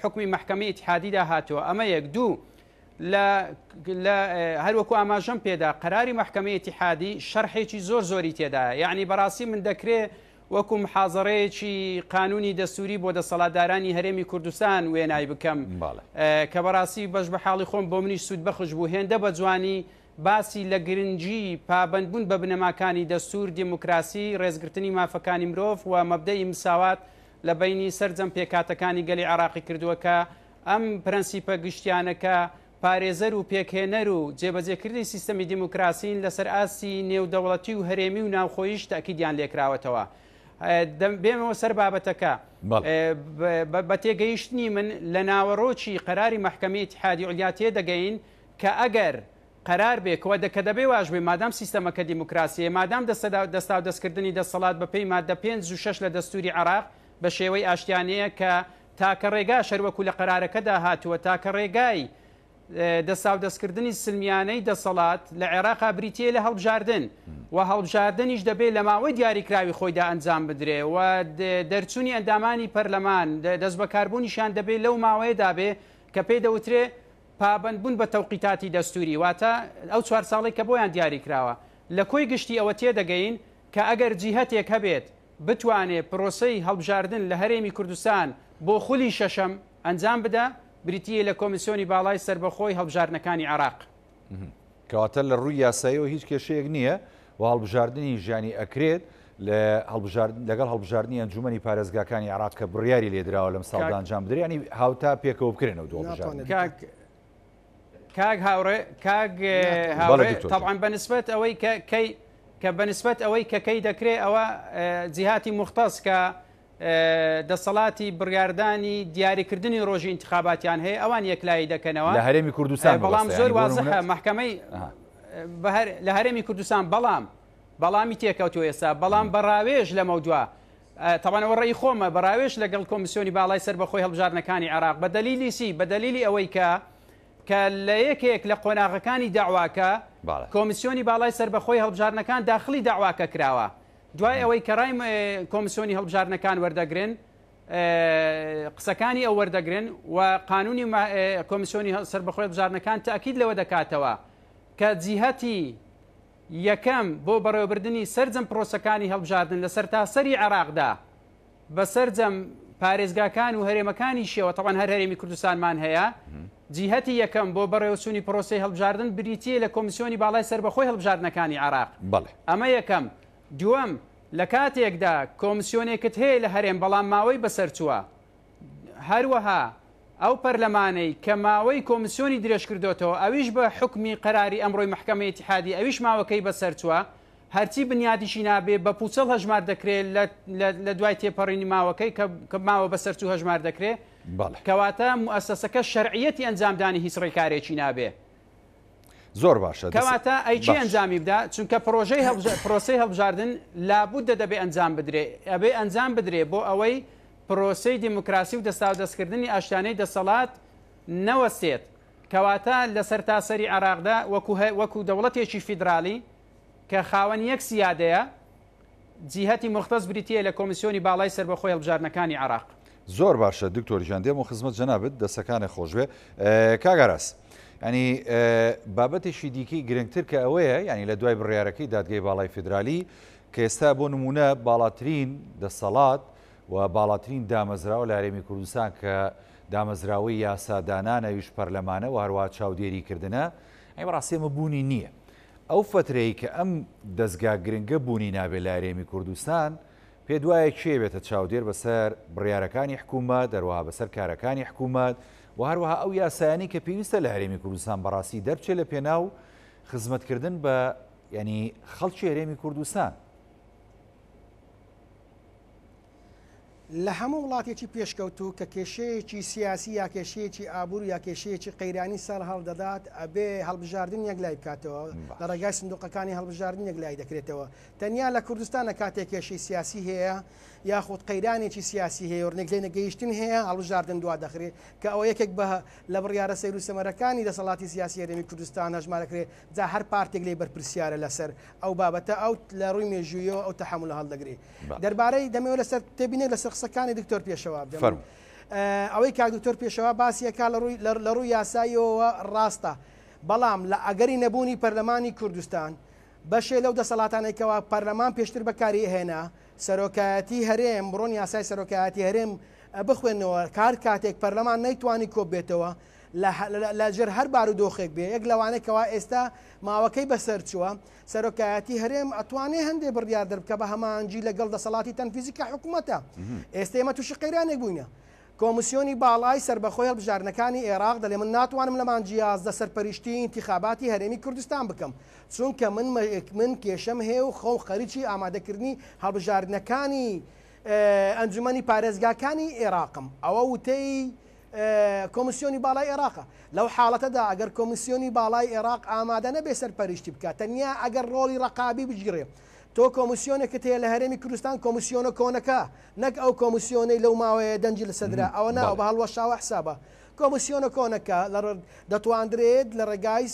حوکمی مەحکەمەی ئیتحادیدا هاتووە ئەمە یەک دوو لە لە هەروەکو ئاماژەم پێدا قەراری مەحکەمەی ئیتحادی شەرحێکی زۆر زۆری تێدایە یعنی بەڕاستی من دەکرێ وەکو محازەرەیەکی قانونی دەستوری بۆ دەسەڵاتدارانی هەرێمی کوردستان وێنای بکەم کە بەڕاستی بەش بە حاڵی خۆم بۆ منیش سوودبەخش بوو هێندە بە جوانی باسی لە گرنگی پابەندبوون بە بنەماکانی دەستور، دیموکراسی، ڕێزگرتنی مافەکانی مرۆڤ و مەبدەئی مساوات لە بەینی سەرجەم پێکهاتەکانی گەلی عێراقی کردووە کە ئەم پرەنسیپە گشتیانە کە پارێزەر و پێکهێنەر و جێبەجێکردنی سیستەمی دیموکراسین لەسەر ئاستی نێودەوڵەتی و هەرێمی و ناوخۆییش تەئکیدیان لێکراوەتەوە. بێمەوە سەر بابەتەکە. بە تێگەیشتنی من لە ناوەڕۆکی قەراری مەحکەمەی ئیتیحادی عولیا تێدەگەین کە ئەگەر قەرار بێ کە کە دەبێ واش بێ مادام سیستەمەکە دیموکراسییە مادام دەستاودەستکردنی دەسەڵات بەپێی ماددە پێنج و شەش لە دەستووری عێراق بە شێوەی ئاشتیانەیە کە تاکە ڕێگاش هەروەکو لە قەرارەکەدا هاتووە تاکە ڕێگای دەستاودەستکردنی سلمیانەی دەسەڵات لە عێراقا بریتییە لە هەڵبژاردن و هەڵبژاردنیش دەبێ لە ماوەی دیاریکراوی خۆیدا ئەنجام بدرێ و دەرچوونی ئەندامانی پەرلەمان دەستبەکاربوونیشیان دەبێ لەو ماوەیەدا بێ کە پێی دەوترێ پابەندبوون بە تەوقیتاتی دەستووری واتە ئەو چوار ساڵەی کە بۆیان دیاریکراوە. لە کۆی گشتی ئەوە تێدەگەین کە ئەگەر جیهەتێک هەبێت بتوانێ پرۆسەی هەڵبژاردن لە هەرێمی کوردستان بۆ خولی شەشەم ئەنجام بدا، بریتییە لە کۆمیسیۆنی باڵای سەربەخۆی هەڵبژاردنەکانی عێراق. کەواتە لە ڕووی یاساییەوە هیچ کێشەیەک نییە و هەڵبژاردنی ژیانی ئەکرێت لە هەڵبژاردن لەگەڵ هەڵبژاردنی ئەنجومەنی پارێزگاکانی عێراق کە بڕیاری لێدراوە لەم ساڵدا ئەنجام بدرێت ینی هاوتا پێکەوە بکرێنەوە دوو هەڵبژاردن. کاک کاک هاوڕێ کاک هاوڕێ تەبعەن بە نسبەت ئەوەی کە کەی کە بە نسبەت ئەوەی کە کەی دەکرێ ئەوە جیهاتی مختص کە دەسەڵاتی بڕیاردانی دیاریکردنی ڕۆژی ئینتخاباتیان هەیە ئەوان یەکلایی دەکەنەوە لە هەرێمی کوردستان بەڵام زۆر وازحە مەحکەمەی لە هەرێمی کوردستان بەڵام بەڵامی تێکەوتووە ئێستا بەڵام بە ڕاوێژ لەمەودوا تەبعەن ئەوە ڕەئی خۆمە بە ڕاوێژ لەگەڵ کۆمیسیۆنی باڵای سەربەخۆی هەڵبژاردنەکانی عێراق بە دەلیلی چی بە دەلیلی ئەوەی کە کە لە یەکێک لە قۆناغەکانی داواکە کۆمیسیۆنی باڵای سەربەخۆی هەڵبژاردنەکان داخلی داواکە کراوە دوای ئەوەی کە ڕای کۆمیسیۆنی هەڵبژاردنەکان وەردەگرن قسەکانی ئەو وەردەگرن و قانونی کۆمیسیۆنی سەربەخۆی هەڵبژاردنەکان تاکید لەوە دەکاتەوە کە جیهەتی یەکەم، بۆ بەڕێوەبردنی سەرجەم پرۆسەکانی هەڵبژاردن لە سەرتاسەری عێراقدا بە سەرجەم پارێزگاکان و هەرێمەکانیشیەوە، تەبعەن هەر هەرێمی کوردستانمان هەیە، جیهەتی یەکەم بۆ بەڕێوەچوونی پرۆسەی هەڵبژاردن بریتییە لە کۆمیسیۆنی باڵای سەربەخۆی هەڵبژاردنەکانی عێراق. ئەمە یەکەم. دووەم، لە کاتێکدا کۆمیسیۆنێکت هەیە لە هەرێم بەڵام ماوەی بەسەرچووە، هەروەها ئەو پەرلەمانەی کە ماوەی کۆمیسیۆنی درێژکردۆتەوە ئەویش بە حوکمی قەراری ئەمڕۆی مەحکەمەی ئیتیحادی ئەویش ماوەکەی بەسەرچووە. هەرچی بنیاتیشی نابێ بە پوچەڵ هەژمار دەکرێ لە دوای تێپەڕینی ماوەکەی کە ماوە بەسەرچوو هەژمار دەکرێ. کەواتە موئەسەسەکە شەرعیەتی ئەنجامدانی هیچ ڕێکارێکی نابێ. زۆر باشە. کەواتە ئەی کێ ئەنجامی بدا؟ چونکە پرۆژەی پرۆسەی هەڵبژاردن لابوددە دەبێ ئەنجام بدرێ، ئەبێ ئەنجام بدرێ بۆ ئەوەی پرۆسەی دیموکراسی و دەستاودەستکردنی ئاشتیانەی دەسەڵات نەوەستێت. کەواتە لە سەرتاسەری عێراقدا وەکو وەکو دەوڵەتێکی فیدرالی کە خاوەن یەک سیادەیە، جیهەتی موختەس بریتییە لە کۆمیسیۆنی باڵای سەربەخۆی هەڵبژاردنەکانی عێراق. زۆر باشە دکتۆر گیان دێمەوە خزمەت جەنابت دەسەکانت خۆشبێ کاک ئاراس ینی بابەتێکی دیکەی گرنگتر کە ئەوەیە ینی لە دوای بڕیارەکەی دادگای باڵای فیدرالی کە ئێستا بۆ نمونە باڵاترین دەسەڵات و باڵاترین دامەزراوە لە هەرێمی کوردستان کە دامەزراوەی یاسادانانە ئەویش پەرلەمانە و هەروەها چاودێریکردنە ئەی بەڕاستی ئەمە بوونی نییە ئەو فەترەی کە ئەم دەزگا گرنگە بوونی نابێت لە هەرێمی کوردستان، پێت وایە کێ بێتە چاودێر بەسەر بڕیارەکانی حکوومەت، هەروەها بەسەر کارەکانی حکوومەت و هەروەها ئەو یاسایانەی کە پێویستە لە هەرێمی کوردستان بەڕاستی دەربچێت لە پێناو خزمەتکردن بە یانی خەڵکی هەرێمی کوردستان؟ لە هەموو وڵاتێکی پێشکەوتوو کە کێشەیەکی سیاسی یا کێشەیەکی ئابوور یا کێشەیەکی قەیرانی سەر هەڵدەدات ئەبێ هەڵبژاردن یەکلای بکاتەوە لە ڕێگای سندوقەکانی هەڵبژاردن یەکلای دەکرێتەوە تەنیا لە کوردستانە کاتێک کێشەی سیاسی هەیە یاخود قەیرانێکی سیاسی هەیە و لێنەگەیشتن هەیە هەڵبژاردن دوا دەخرێت کە ئەوە یەکێک بە لە بڕیارە سەیر و سەمەرەکانی دەسەڵاتی سیاسی هەرێمی کوردستان هەژمارەکرێ جا هەر پارتێک لێی بەرپرسیارە لەسەر ئەو بابەتە ئەو لە ڕووی مێژوویەوە ئەو تەحەمولە هەڵدەگرێ. دەربارەی دەمەوێت لەسەر تێبینێک لەسەر قسەکانی دکتۆر پێشەوا بدەم. فەرموو. ئەوەی کاک دکتۆر پێشەوا باسی ئەکا لە ڕووی لە ڕووی یاساییەوە ڕاستە بەڵام لە ئەگەری نەبوونی پەرلەمانی کوردستان بەشێ لەو دەسەڵاتانەی کەوا پەرلەمان پێشتر بەکاری ئەهێنا سەرۆکایەتی هەرێم بڕۆن یاسای سەرۆکایەتی هەرێم بخوێنەوە کار کاتێک پەرلەمان نەیتوانی کۆبێتەوە لە ژێر هەر بارودۆخێک بێ یەک لەوانەی کەوا ئێستا ماوەکەی بەسەر چووە سەرۆکایەتی هەرێم ئەتوانێ هەندێ بڕیار دەربکا بە هەماهەنگی لەگەڵ دەسەڵاتی تەنفیزی کە حکومەتە. ئێستە ئێمە تووشی قەیرانێک بووینە. کۆمیسیۆنی باڵای سەربەخۆی هەڵبژاردنەکانی ئێراق دەلێ من ناتوانم لە مانگی 11 سەرپەرشتیی ئینتیخاباتی هەرێمی کوردستان بکەم چونکە من من کێشەم هەیە و خۆم خەریکی ئامادەکردنی هەڵبژاردنەکانی ئەنجومەنی پارێزگاکانی ئێراقم. ئەوە وتەی کۆمیسیۆنی باڵای ئێراقە. لەو حاڵەتەدا ئەگەر کۆمیسیۆنی باڵای ئێراق ئامادە نەبێ سەرپەرشتی بکات، تەنیا ئەگەر ڕۆڵی ڕەقابی بگیڕێ، تۆ کۆمیسیۆنێکت هەیە لە هەرێمی کوردستان، کۆمیسیۆنە کۆنەکە، نەک ئەو کۆمیسیۆنەی لەو ماوەیە دەنگی لەسەر درا، ئەوە نا، ئەو بە هەڵوەشاوە حسابە. کۆمیسیۆنە کۆنەکە دەتواندرێت لە ڕێگای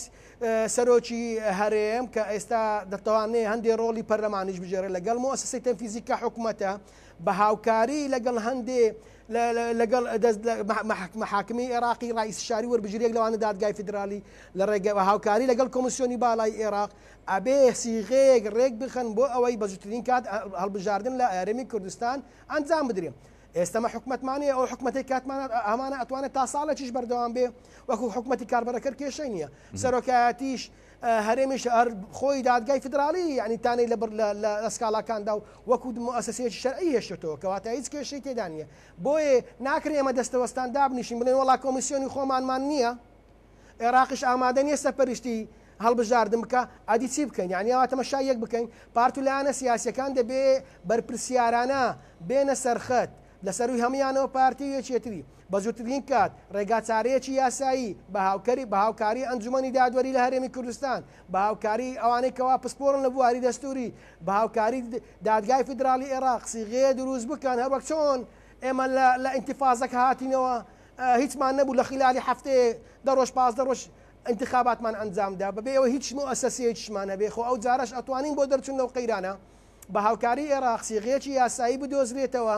سەرۆکی هەرێم کە ئێستا دەتوانێ هەندێ ڕۆڵی پەرلەمانیش بگێڕێ لەگەڵ موئەسەسەی تەنفیزی کە حکومەتە بە هاوکاری لەگەڵ هەندێ لەگەڵ محاکمی عێراقی ڕای ئیستشاری وەربگیرێک لەوانە دادگای فیدرالی لە ڕێگە هاوکاری لەگەڵ کۆمیسیۆنی باڵای عێراق ئەبێ سیغەیەک ڕێک بخەن بۆ ئەوەی بە زووترین کات هەڵبژاردن لە هەرێمی کوردستان ئەنجام بدرێ. ئێستە مە حکومەتمان هەیە ئەو حکومەتەی کاتمان هەمانە ئەتوانێت تا ساڵێکیش بەردەوام بێ وەکو حکومەتی کاربەرەکەر کێشەی نییە سەرۆکایەتیش هەرێمیش هەر خۆی دادگای فیدراڵی یعنی تانەی لە بڕ لە سکاڵاکاندا و وەکو موئەسەسەیەکی شەرعی هێشتۆتەوە کەواتە هیچ کێشەی تێدا نییە بۆیە ناکرێ ئێمە دەستەوەستان دابنیشین بڵێن وەڵا کۆمیسیۆنی خۆمانمان نییە عێراقیش ئامادە نییە سەرپەرشتی هەڵبژاردن بکا ئەدی چی بکەین یعنی ئەوە تەمەشای یەک بکەین پارت و لایەنە سیاسیەکان دەبێ بەرپرسیارانە بێنە سەرخەت لە سەرووی هەموویانەوە پارتی و یەکێتری، بە زووترین کات ڕێگاچارەیەکی یاسایی بە هاوکەری بە هاوکاری ئەنجومەنی دادوەری لە هەرێمی کوردستان، بە هاوکاری ئەوانەی کەوا پسپۆڕن لە بواری دەستووری، بە هاوکاری دادگای فیدراڵی ئێراق سیغەیە دروست بکەن هەروەک چۆن ئێمە لە لە ئینتیفازەکە هاتینەوە هیچمان نەبوو لە خیلالی هەفتەیە دە ڕۆژ 15 ڕۆژ ئینتخاباتمان ئەنجام دا بەبێ ئەوەی هیچ موئەسەسەیەکیشمان هەبێ خۆ ئەو جارەش ئەتوانین بۆ دەرچوون لەو قەیرانە بە هاوکاری ئێراق سیغەیەکی یاسایی بدۆزرێتەوە،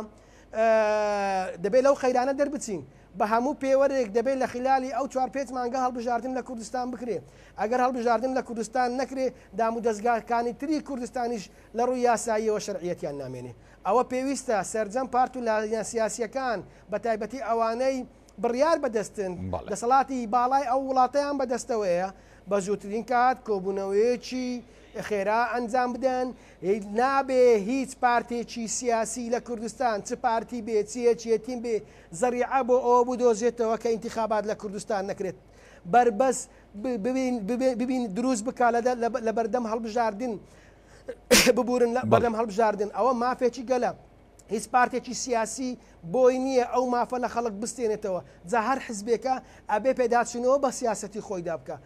دەبێت لەو قەیرانە دەربچین. بە هەموو پێوەرێک دەبێت لە خیلالی ئەو چوار پێنج مانگە هەڵبژاردن لە کوردستان بکرێت. ئەگەر هەڵبژاردن لە کوردستان نەکرێت، دامودەزگاکانی تری کوردستانیش لە ڕووی یاساییەوە شەرعیەتیان نامێنێ. ئەوە پێویستە سەرجەم پارت و لایەنە سیاسییەکان، بەتایبەتی ئەوانەی بڕیار بەدەستن، دەسەڵاتی باڵای ئەو وڵاتەیان بەدەستەوەیە، بە زووترین کات کۆبوونەوەیەکی خێرا ئەنجام بدەن، نابێ هیچ پارتێکی سیاسی لە کوردستان چ پارتی بێ چ یەکێتی بێ زەریعە بۆ ئەوە بدۆزێتەوە کە ئینتیخابات لە کوردستان نەکرێت بەربەست ببین دروست بکا لە بەردەم هەڵبژاردن. ببورن لە بەڵێ. بەردەم هەڵبژاردن ئەوە مافێکی گەلە هیچ پارتێکی سیاسی بۆی نییە ئەو مافە لە خەڵک بستێنێتەوە جا هەر حزبێکە ئەبێ پێداچوونەوە بە سیاسەتی خۆیدا بکا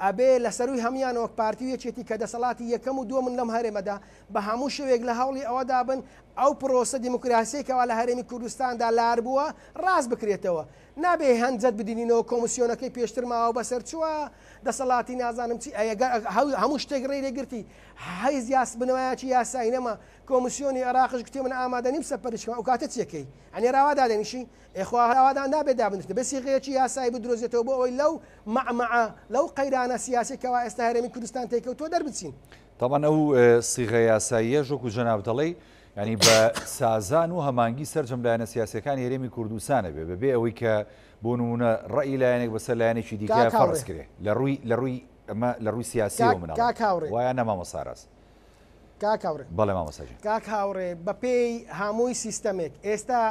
ئەبێ لە سەرووی هەموویانەوە وەک پارتی و یەکێتی کە دەسەڵاتی یەکەم و دووەمن لەم هەرێمەدا بە هەموو شێوەیەک لە هەوڵی ئەوەدا بن ئەو پرۆسە دیموکراسیەی کەوا لە هەرێمی کوردستاندا لار بووە ڕاست بکرێتەوە نابێ هەنجەت بدینینەوە کۆمسیۆنەکەی پێشتر ماوە بەسەر چووە دەسەڵاتی نازانم چی هەموو شتێک ڕێی لێگرتی هیچ یاس بنەمایەکی یاسایی نەما کۆمسیۆنی عێراقش گوتی من ئامادە نیم سەرپەرشتی بکەم ئەو کاتە چیەکەی ئەنێ راوا دادەنیشی ئێ خوا راوا نابێت دابنیشن دەبێت سیغەیەکی یاسایی بدرۆزێتەوە بۆ ئەوەی لەو مەعمەعە لەو قەیرانە سیاسی کەوا ئێستا هەرێمی کوردستان تێکەوتووە دەربچین. تەبعەن ئەو سیغە یاساییەش وەکو جەنابت دەڵێی یانی بە سازان و هەمانگی سەرجەم لایەنە سیاسیەکانی هەرێمی کوردستانە بێ بەبێ ئەوەی کە بۆ نمونە ڕەئی لایەنێک بەسەر لایەنێکی دیکە کاک هاوڕێ. فەرز کرێ لە ڕووی لە ڕووی ئەمە لە ڕووی سیاسیەوە کاک من ئەڵێم کاک هاوڕێ. وایە نا مامۆستا ئاراس؟ کاک هاوڕێ. بەڵێ مامۆستا گیان. کاک هاوڕێ بەپێی هەمووی سیستەمێک ئێستا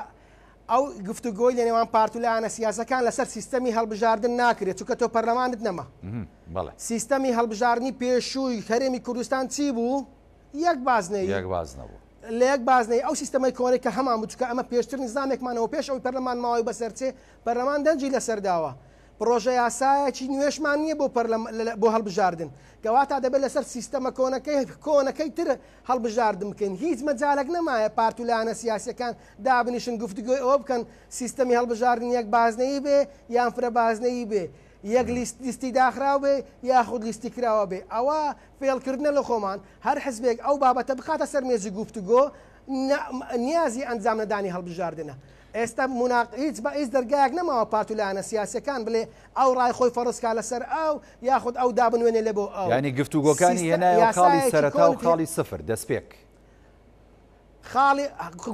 ئەو گفتوگۆی لە نێوان پارت و لایەنە سیاسەکان لەسەر سیستەمی هەڵبژاردن ناکرێت چونکە تۆ پەرلەمانت نەما. بەڵێ. سیستەمی هەڵبژاردنی پێشووی هەرێمی کوردستان چی بوو؟ یەک بازنەیی. یەک بازنە بوو. لە یەک بازنەیی ئەو سیستەمەی کۆنەی کە هەمان بوو چونکە ئەمە پێشتر نیزامێکمانەوە پێش ئەوەی پەرلەمان ماوەی بەسەر چێ پەرلەمان دەنگی لەسەر داوە. پڕۆژە یاسایەکی نوێشمان نییە بۆ پەرلەم بۆ هەڵبژاردن کەواتە دەبێت لەسەر سیستەمە کۆنەکەی کۆنەکەی تر هەڵبژاردن بکەین هیچ مەجالەک نەمایە پارت و لایەنە سیاسیەکان دابنیشن گفتوگۆی ئەوە بکەن سیستەمی هەڵبژاردن یەک بازنەیی بێ یان فرە بازنەیی بێ یەک لیست لیستی داخراو بێ یاخود لیستی کراوە بێ ئەوە فێڵکردنە لە خۆمان هەر حزبێک ئەو بابەتە بخاتە سەر مێزی گفتوگۆ نیازی ئەنجام نەدانی هەڵبژاردنە. ئێستا موناق هیچ بە هیچ دەرگایەک نەماوە پارت و لایەنە سیاسیەکان بلێ ئەو ڕای خۆی فەڕز کا لەسەر ئەو یاخود ئەو دابنوێنێ لە بۆ ئەو. یانی گفتوگۆکانی سیستە هێنایەوە خاڵی یاسایەکی سەرەتا و کۆنت خاڵی سفر، دەستپێک. خاڵی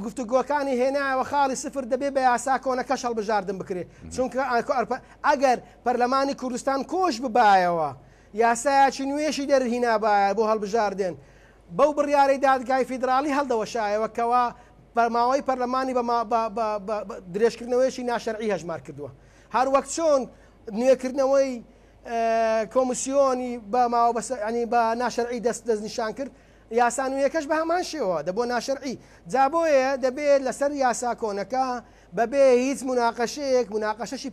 گفتوگۆکانی هێنایەوە خاڵی سفر دەبێ بە یاسا کۆنەکەش هەڵبژاردن بکرێ چونکە ئەگەر پەرلەمانی کوردستان کۆش ببایەوە یاسایەکی نوێشی دەرهینابایە بۆ هەڵبژاردن بەو بڕیارەی دادگای فیدراڵی هەڵدەوەشایەوە کەوا ماوەی پەرلەمانی بە درێژکردنەوەیەکی ناشەرعی هەژمار کردووە. هەر وەک چۆن نوێکردنەوەی کۆمیسیۆنی بە ماوە بەسە ینی بە ناشەرعی دەست دەستنیشان کرد، یاسا نوێیەکەش بە هەمان شێوە دەبووە ناشەرعی. جا بۆیە دەبێت لەسەر یاسا کۆنەکە بەبێ هیچ موناقەشەیەک، موناقەشەشی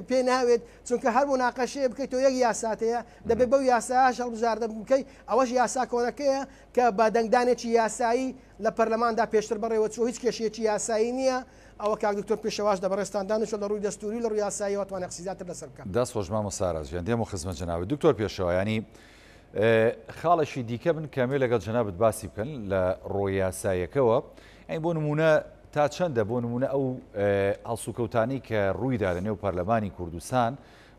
پێ ناوێت، چونکە هەر موناقەشەیە بکەیت تۆ یەک یاسات هەیە، دەبێت بەو یاسایەش هەڵبژاردن بکەیت، ئەوەش یاسا کۆنەکەیە کە بە دەنگدانێکی یاسایی لە پەرلەماندا پێشتر بەڕێوەچووە، هیچ کێشەیەکی یاسایی نییە، ئەوە کاک دکتۆر پێشەواش لە بەڕێزتان دانیشتووە لە ڕووی دەستووری و لە ڕووی یاساییەوە توانێت قسەی زیاتر لەسەر بکات. دەست خۆش مامۆستا ئاراس گیان، دێمەوە خزمەت جەنابت. دکتۆر پێشەوا یانی خاڵێکی دیکە بن کە ئەمەوێ لەگەڵ جەنابت باسی بکەن لە ڕۆ یاسایەکەوە ئەی بۆ نمونە تا چەندە بۆ نمونە ئەو هەڵسوکەوتانی کە ڕوویدا لە نێو پەرلەمانی کوردستان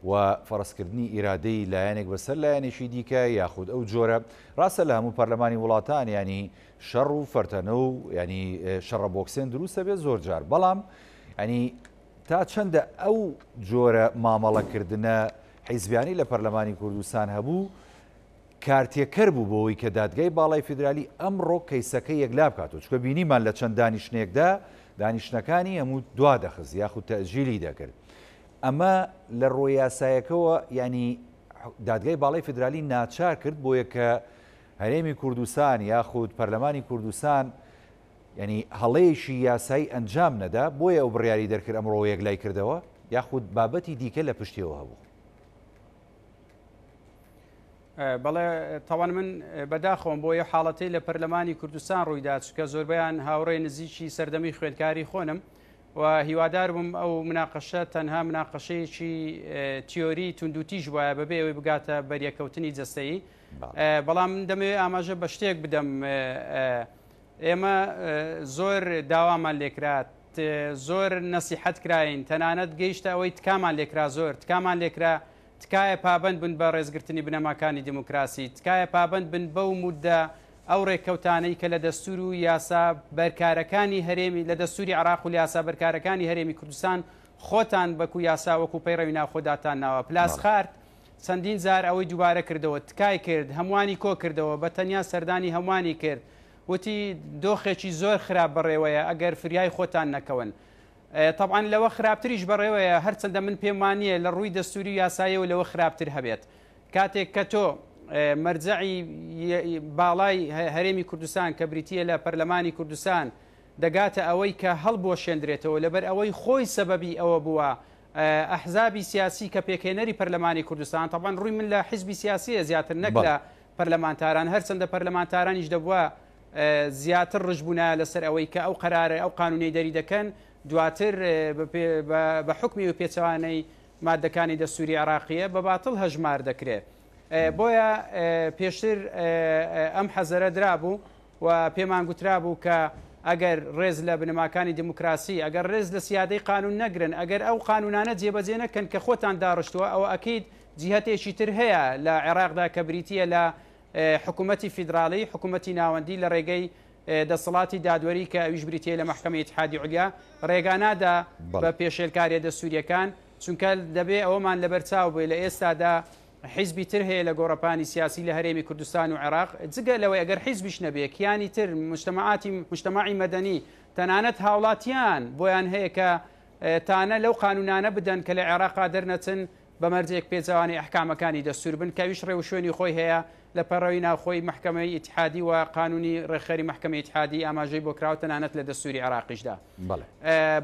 و فەرزکردنی ئیرادەی لایەنێک بەسەر لایەنێکی دیکە یاخود ئەو جۆرە ڕاستە لە هەموو پەرلەمانی وڵاتان ینی شەڕ و فەرتەنە و ینی شەڕە بۆکسێن دروستە بێت زۆر جار بەڵام ینی تا چەندە ئەو جۆرە مامەڵەکردنە حیزبیانەی لە پەرلەمانی کوردستان هەبوو کارتێکەر بوو بۆوەی کە دادگای باڵای فیدرالی ئەمڕۆ کەیسەکە یەکلا بکاتەوە چونکە بینیمان لە چەند دانیشتنێکدا دانیشتنەکانی هەموو دوا دەخست یاخود تەئجیلی دەکرد ئەمە لە ڕۆ یاسایەکەوە یانی دادگای باڵای فیدرالی ناچار کرد بۆیە کە هەرێمی کوردستان یاخود پەرلەمانی کوردستان یانی هەڵەیەکی یاسایی ئەنجام نەدا بۆیە ئەو بڕیاری دەرکرد ئەمڕۆ یەکلای کردەوە یاخود بابەتی دیکە لە پشتیەوە هەبوو؟ بەڵێ تاوان من بەداخەوەم بۆ یە حاڵەتەی لە پەرلەمانی کوردستان ڕوویدا چکە زۆربەیان هاوڕێ نزیکی سەردەمی خوێندکاری خۆنم و هیوادار بووم ئەو مناقەشە تەنها مناقەشەیەکی تیۆری توندوتیژ وایە بەبێ ئەوەی بگاتە بەریەکەوتنی جەستەیی بەڵام من دەمەوێت ئاماژە بە شتێک بدەم ئێمە زۆر داوامان لێکرا زۆر نەسیحەت کراین تەنانەت گەیشتە ئەوەی تکامان لێکرا زۆر تکامان لێکرا تکایە پابەند بن بە ڕێزگرتنی بنەماکانی دیموکراسی تکایە پابەند بن بەو مودە ئەو ڕێککەوتانەی کە لە دەستور و یاسا بەرکارەکانی هەرێمی لە دەستوری عراق و لە یاسا بەرکارەکانی هەرێمی کوردستان خۆتان بەکو یاسا وەکو پەیڕەوی ناوخۆداتان ناوە پلاسخارت چەندین جار ئەوەی دووبارە کردەوە، تکای کرد، هەمووانی کۆکردەوە، بە تەنیا سەردانی هەمووانی کرد، وتی دۆخێکی زۆر خراپ بەڕێوەیە ئەگەر فریای خۆتان نەکەون. تەبعەن لەوە خراپتریش بەڕێوەیە، هەرچەندە من پێم وانییە لە ڕووی دەستووری و یاساییەوە لەوە خراپتر هەبێت. کاتێک کە تۆ. مەرجەعی باڵای هەرێمی کوردستان کە بریتییە لە پەرلەمانی کوردستان دەگاتە ئەوەی کە هەڵبوەشێندرێتەوە لەبەر ئەوەی خۆی سەبەبی ئەوە بووە ئەحزابی سیاسی کە پێکهێنەری پەرلەمانی کوردستان تەبعەن ڕووی من لە حیزبی سیاسیە زیاتر نەک لە پەرلەمانتاران هەرچەندە پەرلەمانتارانیش دەبووە زیاتر ڕژبوونایە لەسەر ئەوەی کە ئەو قەرارە ئەو قانونەی دەری دەکەن دواتر بە حکمی و پێچەوانەی مادەکانی دەستوری عێراقیە بە باتڵ هەژمار دەکرێت بۆیە پێشتر ئەم حەزەرە درابوو و پێمان گوترابوو کە ئەگەر ڕێز لە بنەماکانی دیموکراسی، ئەگەر ڕێز لە سیادەی قانوون نەگرن، ئەگەر ئەو قانوونانە جێبەجێ نەکەن کە خۆتان داڕشتووە، ئەوە ئەکید جیهەتێکی تر هەیە لە عێراقدا کە بریتییە لە حکوومەتی فیدراڵی، حکوومەتی ناوەندی لە ڕێگەی دەسەڵاتی دادوەری کە ئەویش بریتییە لە مەحکەمەی ئیتحادی عولیا، ڕێگا نادا بە پێشێلکارییە دەستوورییەکان، چونکە دەبێ ئەوەمان لەبەرچاو بێ لە ئێستادا حیزبی تر هەیە لە گۆڕەپانی سیاسی لە هەرێمی کوردستان و عێراق، جگە لەوەی ئەگەر حیزبیش نەبێ کیانی تر، مجتەمەعاتی مجتەمەعی مەدەنی، تەنانەت هاوڵاتیان بۆیان هەیە کە تانە لەو قانوونانە بدەن کە لە عێراقا دەرنەچن بە مەرجێک پێچەوانەی ئەحکامەکانی دەستوور بن کە ئەویش ڕێوشوێنی خۆی هەیە لە پەڕەوی ناوخۆی مەحکەمەی ئیتحادی و قانوونی ڕێکخەری مەحکەمەی ئیتحادی ئاماژەی بۆ کراوە تەنانەت لە دەستووری عێراقیشدا.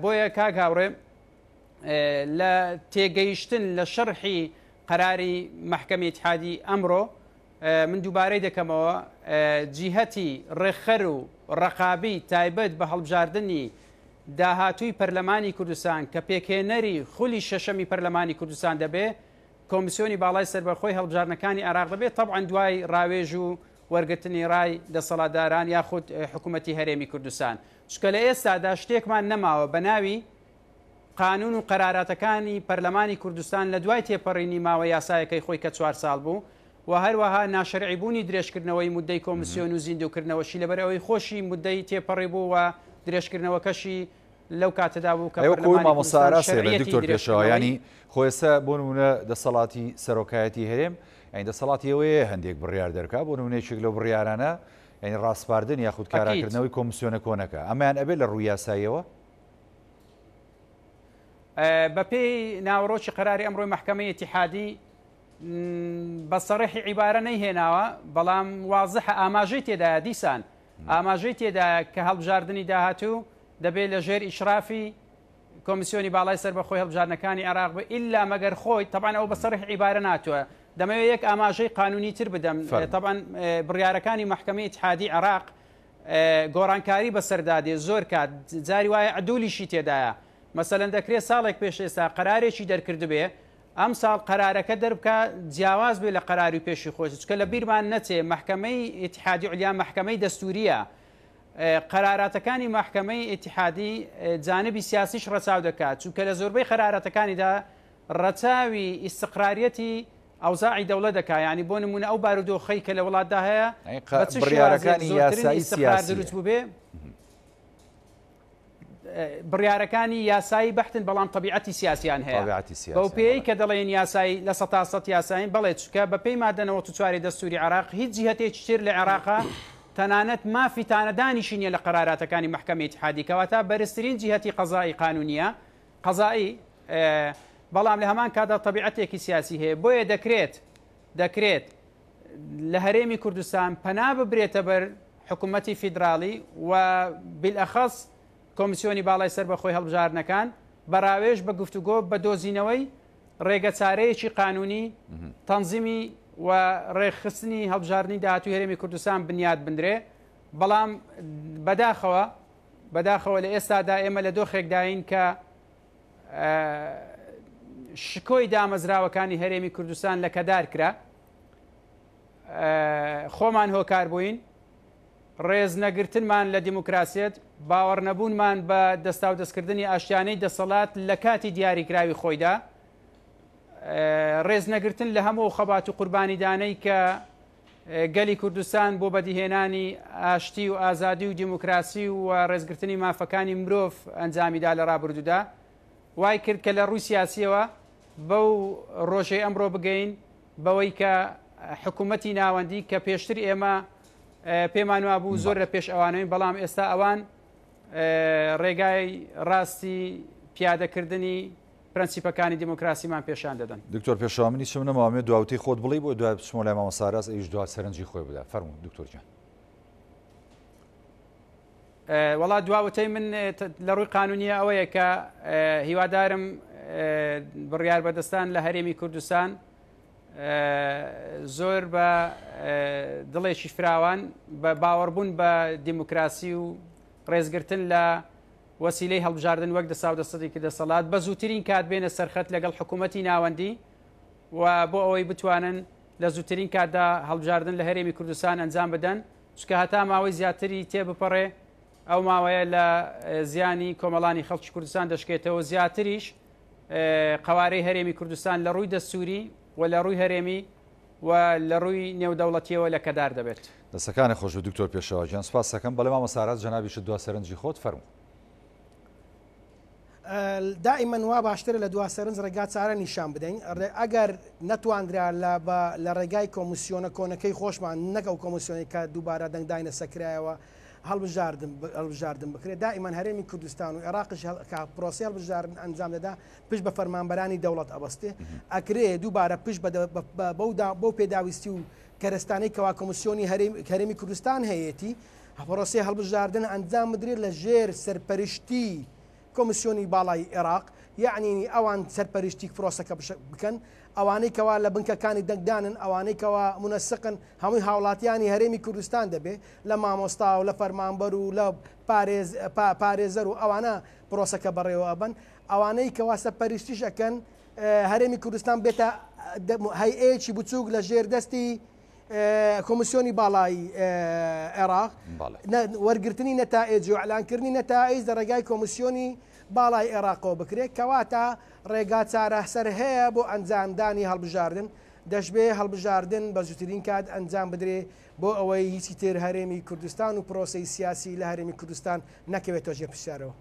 بۆیە کاک هاوڕێ لە تێگەیشتن لە شەرحی قەراری مەحکەمەی ئیتحادی ئەمڕۆ من دووبارەی دەکەمەوە جیهەتی ڕێکخەر و ڕەقابی تایبەت بە هەڵبژاردنی داهاتووی پەرلەمانی کوردستان کە پێکهێنەری خولی شەشەمی پەرلەمانی کوردستان دەبێ کۆمیسیۆنی باڵای سەربەخۆی هەڵبژاردنەکانی عێراق دەبێت تەبعەن دوای ڕاوێژ و وەرگرتنی ڕای دەسەڵاتداران یاخود حکوومەتی هەرێمی کوردستان چونکە لە ئێستادا شتێکمان نەماوە بە ناوی قانون و قەراراتەکانی پەرلەمانی کوردستان لە دوای تێپەڕینی ماوە یاسایەکەی خۆی کە چوار ساڵ بوو و هەروەها ناشەرعی بوونی درێژکردنەوەی مودەی کۆمسیۆن و زیندووکردنەوەشی لەبەر ئەوەی خۆشی مودەی تێپەڕی بوو و درێژکردنەوەکەشی لەو کاتەدا بوو کە ئەی وەکو پەرلەمانی مامۆستا کوردستان ئاراس ئەڵێ شەرعیەتی دکتۆر پێشەوا درێژکردنەوەی یانی خۆ ئێستا بۆ نموونە دەسەڵاتی سەرۆکایەتی هەرێم یانی دەسەڵاتی ئەوەیە هەندێک بڕیار دەرکا بۆ نموونە یەکێک لەو بڕیارانە یانی ڕاسپاردن یاخود ئەکید. کاراکردنەوەی کۆمسیۆنە کۆنەکە ئەمەیان ئەبێ لە ڕووی یاساییەوە؟ بەپێی ناوەڕۆکی قەراری ئەمڕۆی مەحکەمەی ئیتیحادی بە سەڕیحی عیبارە نەیهێناوە، بەڵام وازحە ئاماژەی تێدایە، دیسان ئاماژەی تێدایە کە هەڵبژاردنی داهاتوو دەبێت لە ژێر ئیشرافی کۆمیسیۆنی باڵای سەربەخۆی هەڵبژاردنەکانی عێراق بێ ئیلا مەگەر خۆی تەبعەن ئەوە بە سەڕیح عیبارە ناتووە. دەمەوێت یەک ئاماژەی قانونی تر بدەم، تەبعەن بڕیارەکانی مەحکەمەی ئیتیحادی عێراق گۆڕانکاری بەسەردا دێ زۆر کات جاری وایە عدولیشی تێدایە مەسەلەن دەکرێت ساڵێک پێش ئێستا قەرارێکی دەرکردبێ ئەم ساڵ قەرارەکە دەربکا جیاواز بێ لە قەراری پێشی خۆش چکە لە بیرمان نەچێ مەحکەمەی ئیتحادی علیا مەحکەمەی دەستوریە قەراراتەکانی مەحکەمەی ئیتحادی جانبی سیاسیش ڕەچاو دەکات چونکە لە زۆربەی قەراراتەکانیدا ڕەچاوی ئیستقراریەتی ئەوزاعی دەوڵەت دەکا یانی بۆ نموونە ئەو بارودۆخەی کە لە وڵاتدا هەیە بە چ شێوازێک بڕیارەکانی زۆرترین یاسایی ئیستقرار سیاسیە. دروست بووبێ بڕیارەکانی یاسایی بەحتن بەڵام تەبیعەتی سیاسیان هەیە تەبیعەتی بەو سیاسیان پێیەی بەڵێ. کە دەڵێن یاسایی 100% یاسایین بەڵێ چونکە بەپێی مادە 94 دەستوری عێراق هیچ جیهەتێکی تر لە عێراقا تەنانەت مافی تانەدانیشی نییە لە قەراراتەکانی مەحکەمەی ئیتحادی کەواتە بەرزترین جیهەتی قەزایی قانونیە قەزایی، بەڵام لە هەمان کاتدا تەبیعەتێکی سیاسی هەیە، بۆیە دەکرێت دەکرێت لە هەرێمی کوردستان پەنا ببرێتە بەر حکوومەتی فیدراڵی و بیلئەخەس کۆمیسیۆنی باڵای سەربەخۆی هەڵبژاردنەکان بە ڕاوێژ بە گفتوگۆ بە دۆزینەوەی ڕێگەچارەیەکی قانونی تەنزیمی و ڕێکخستنی هەڵبژاردنی داهاتووی هەرێمی کوردستان بنیات بنرێ بەڵام بەداخەوە بەداخەوە لە ئێستادا ئێمە لە دۆخێکداین کە شکۆی دامەزراوەکانی هەرێمی کوردستان لەکەدار کرا، خۆمان هۆکار بووین، ڕێز نەگرتنمان لە دیموکراسیەت، باوەڕنەبوونمان بە دەستاودەستکردنی ئاشتیانەی دەسەڵات لە کاتی دیاریکراوی خۆیدا، ڕێز نەگرتن لە هەموو خەبات و قوربانیدانەی کە گەلی کوردستان بۆ بەدیهێنانی ئاشتی و ئازادی و دیموکراسی و ڕێزگرتنی مافەکانی مرۆڤ ئەنجامیدا لە ڕابردوودا وای کرد کە لە ڕووی سیاسیەوە بەو ڕۆژەی ئەمڕۆ بگەین بەوەی کە حکوومەتی ناوەندی کە پێشتر ئێمە پێمان وابوو زۆر لە پێش ئەوانەوەین بەڵام ئێستا ئەوان ڕێگای ڕاستی پیادەکردنی. پرەنسیپەکانی دیموکراسیمان پێشان دەدەن. دکتۆر پێشەوا من هیچم نەماوە ئەمەوێ دواوتەی خۆت بڵێی بۆ دوای بچمەوە لای مامۆستا ئاراس ئەویش دوا سەرنجی خۆی بدا فەرموو دکتۆر گیان. وەڵا دواوتەی من لە ڕووی قانونیە ئەوەیە کە هیوادارم بڕیار بەدەستان لە هەرێمی کوردستان زۆر بە دڵێکی فراوان بە باوەڕبوون بە دیموکراسی و ڕێزگرتن لە وەسیلەی هەڵبژاردن وەک دەساودەسەتێکی دەسەڵات بە زووترین کات بێنە سەرخەت لەگەڵ حکوومەتی ناوەندی و بۆ ئەوەی بتوانن لە زووترین کاتدا هەڵبژاردن لە هەرێمی کوردستان ئەنجام بدەن چونکە هەتا ماوەی زیاتری تێ بپەڕێ ئەو ماوەیە لە زیانی کۆمەڵانی خەڵکی کوردستان دەشکێتەوە زیاتریش قەوارەی هەرێمی کوردستان لە ڕووی دەستووری و لە ڕووی هەرێمی و لە ڕووی نێودەوڵەتیەوە لەکەدار دەبێت. دەستەکانت خۆش بێت دکتۆر پێشەوا گیان سوپاست دەکەم. بەڵێ مامۆستا ئاراس جەنابیشت دوا سەرنجی خۆت فەرموو. دائیمەن وا باشترە لە دوا سەرنج ڕێگا چارە نیشان بدەین ئەگەر نەتواندرا لە بە لە ڕێگای کۆمیسیۆنە کۆنەکەی خۆشمان نەک ئەو کۆمیسیۆنەی کە دووبارە دەنگداینە سەکرایەوە هەڵبژاردن هەڵبژاردن بکرێت دائیمەن هەرێمی کوردستان و عێراقیش کە پرۆسەی هەڵبژاردن ئەنجام دەدا پشت بە فەرمانبەرانی دەوڵەت ئەبەستێ ئەکرێ دووبارە پشت بە بەو پێداویستی و کەرەستانەی کەوا کۆمیسیۆنی هەرێمی کوردستان هەیەتی پرۆسەی هەڵبژاردن ئەنجام بدرێت لە ژێر سەرپەرشتی کۆمیسیۆنی باڵای عێراق یەعنی ئەوان سەرپەرشتی پرۆسەکە بکەن ئەوانەی کەوا لە بنکەکانی دەنگدانن ئەوانەی کەوا مونەسقن هەمووی هاوڵاتیانی هەرێمی کوردستان دەبێ لە مامۆستا و لە فەرمانبەر و لە پارێز پارێزەر و ئەوانە پرۆسەکە بەڕێوە ئەبەن ئەوانەی کەوا سەرپەرشتیش ئەکەن هەرێمی کوردستان بێتە هەیئەیەکی بچووک لە ژێر دەستی کۆمیسیۆنی باڵای عێراق وەرگرتنی نەتائج و ئەلانکردنی نەتائج لە ڕێگای کۆمیسیۆنی باڵای عێراقەوە بکرێت کەواتە ڕێگا چارەسەر هەیە بۆ ئەنجامدانی هەڵبژاردن دەشبێ هەڵبژاردن بە زووترین کات ئەنجام بدرێ بۆ ئەوەی هیچی تر هەرێمی کوردستان و پرۆسەی سیاسی لە هەرێمی کوردستان نەکەوێتەوە ژێر پرسیارەوە.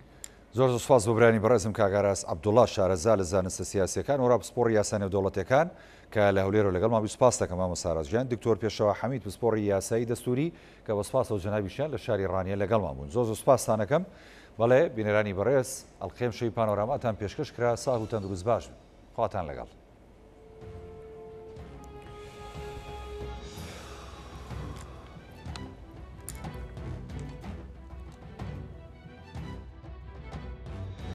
زۆر زۆر سوپاس بۆ برانی بەڕێزم کاک ئاراس عەبدوڵا شارەزا لە زانستە سیاسیەکان وەرا پسپۆڕی یاسا نێودەوڵەتیەکان کە لە هەولێرەوە لەگەڵمان بووی سوپاست دەکەم مامۆستا ئاراس گیان دکتۆر پێشەوا حەمید پسپۆڕی یاسایی دەستوری کە بە سوپاسەوە جەنابیشیان لە شاری ڕانیە لەگەڵمان بوون زۆر زۆر سوپاستان ئەکەم بەڵێ بینەرانی بەڕێز ئەڵقەی ئەمشەوی پانۆراماتان پێشکەش کرا ساغ و تەندروست باش بن خواتان لەگەڵ.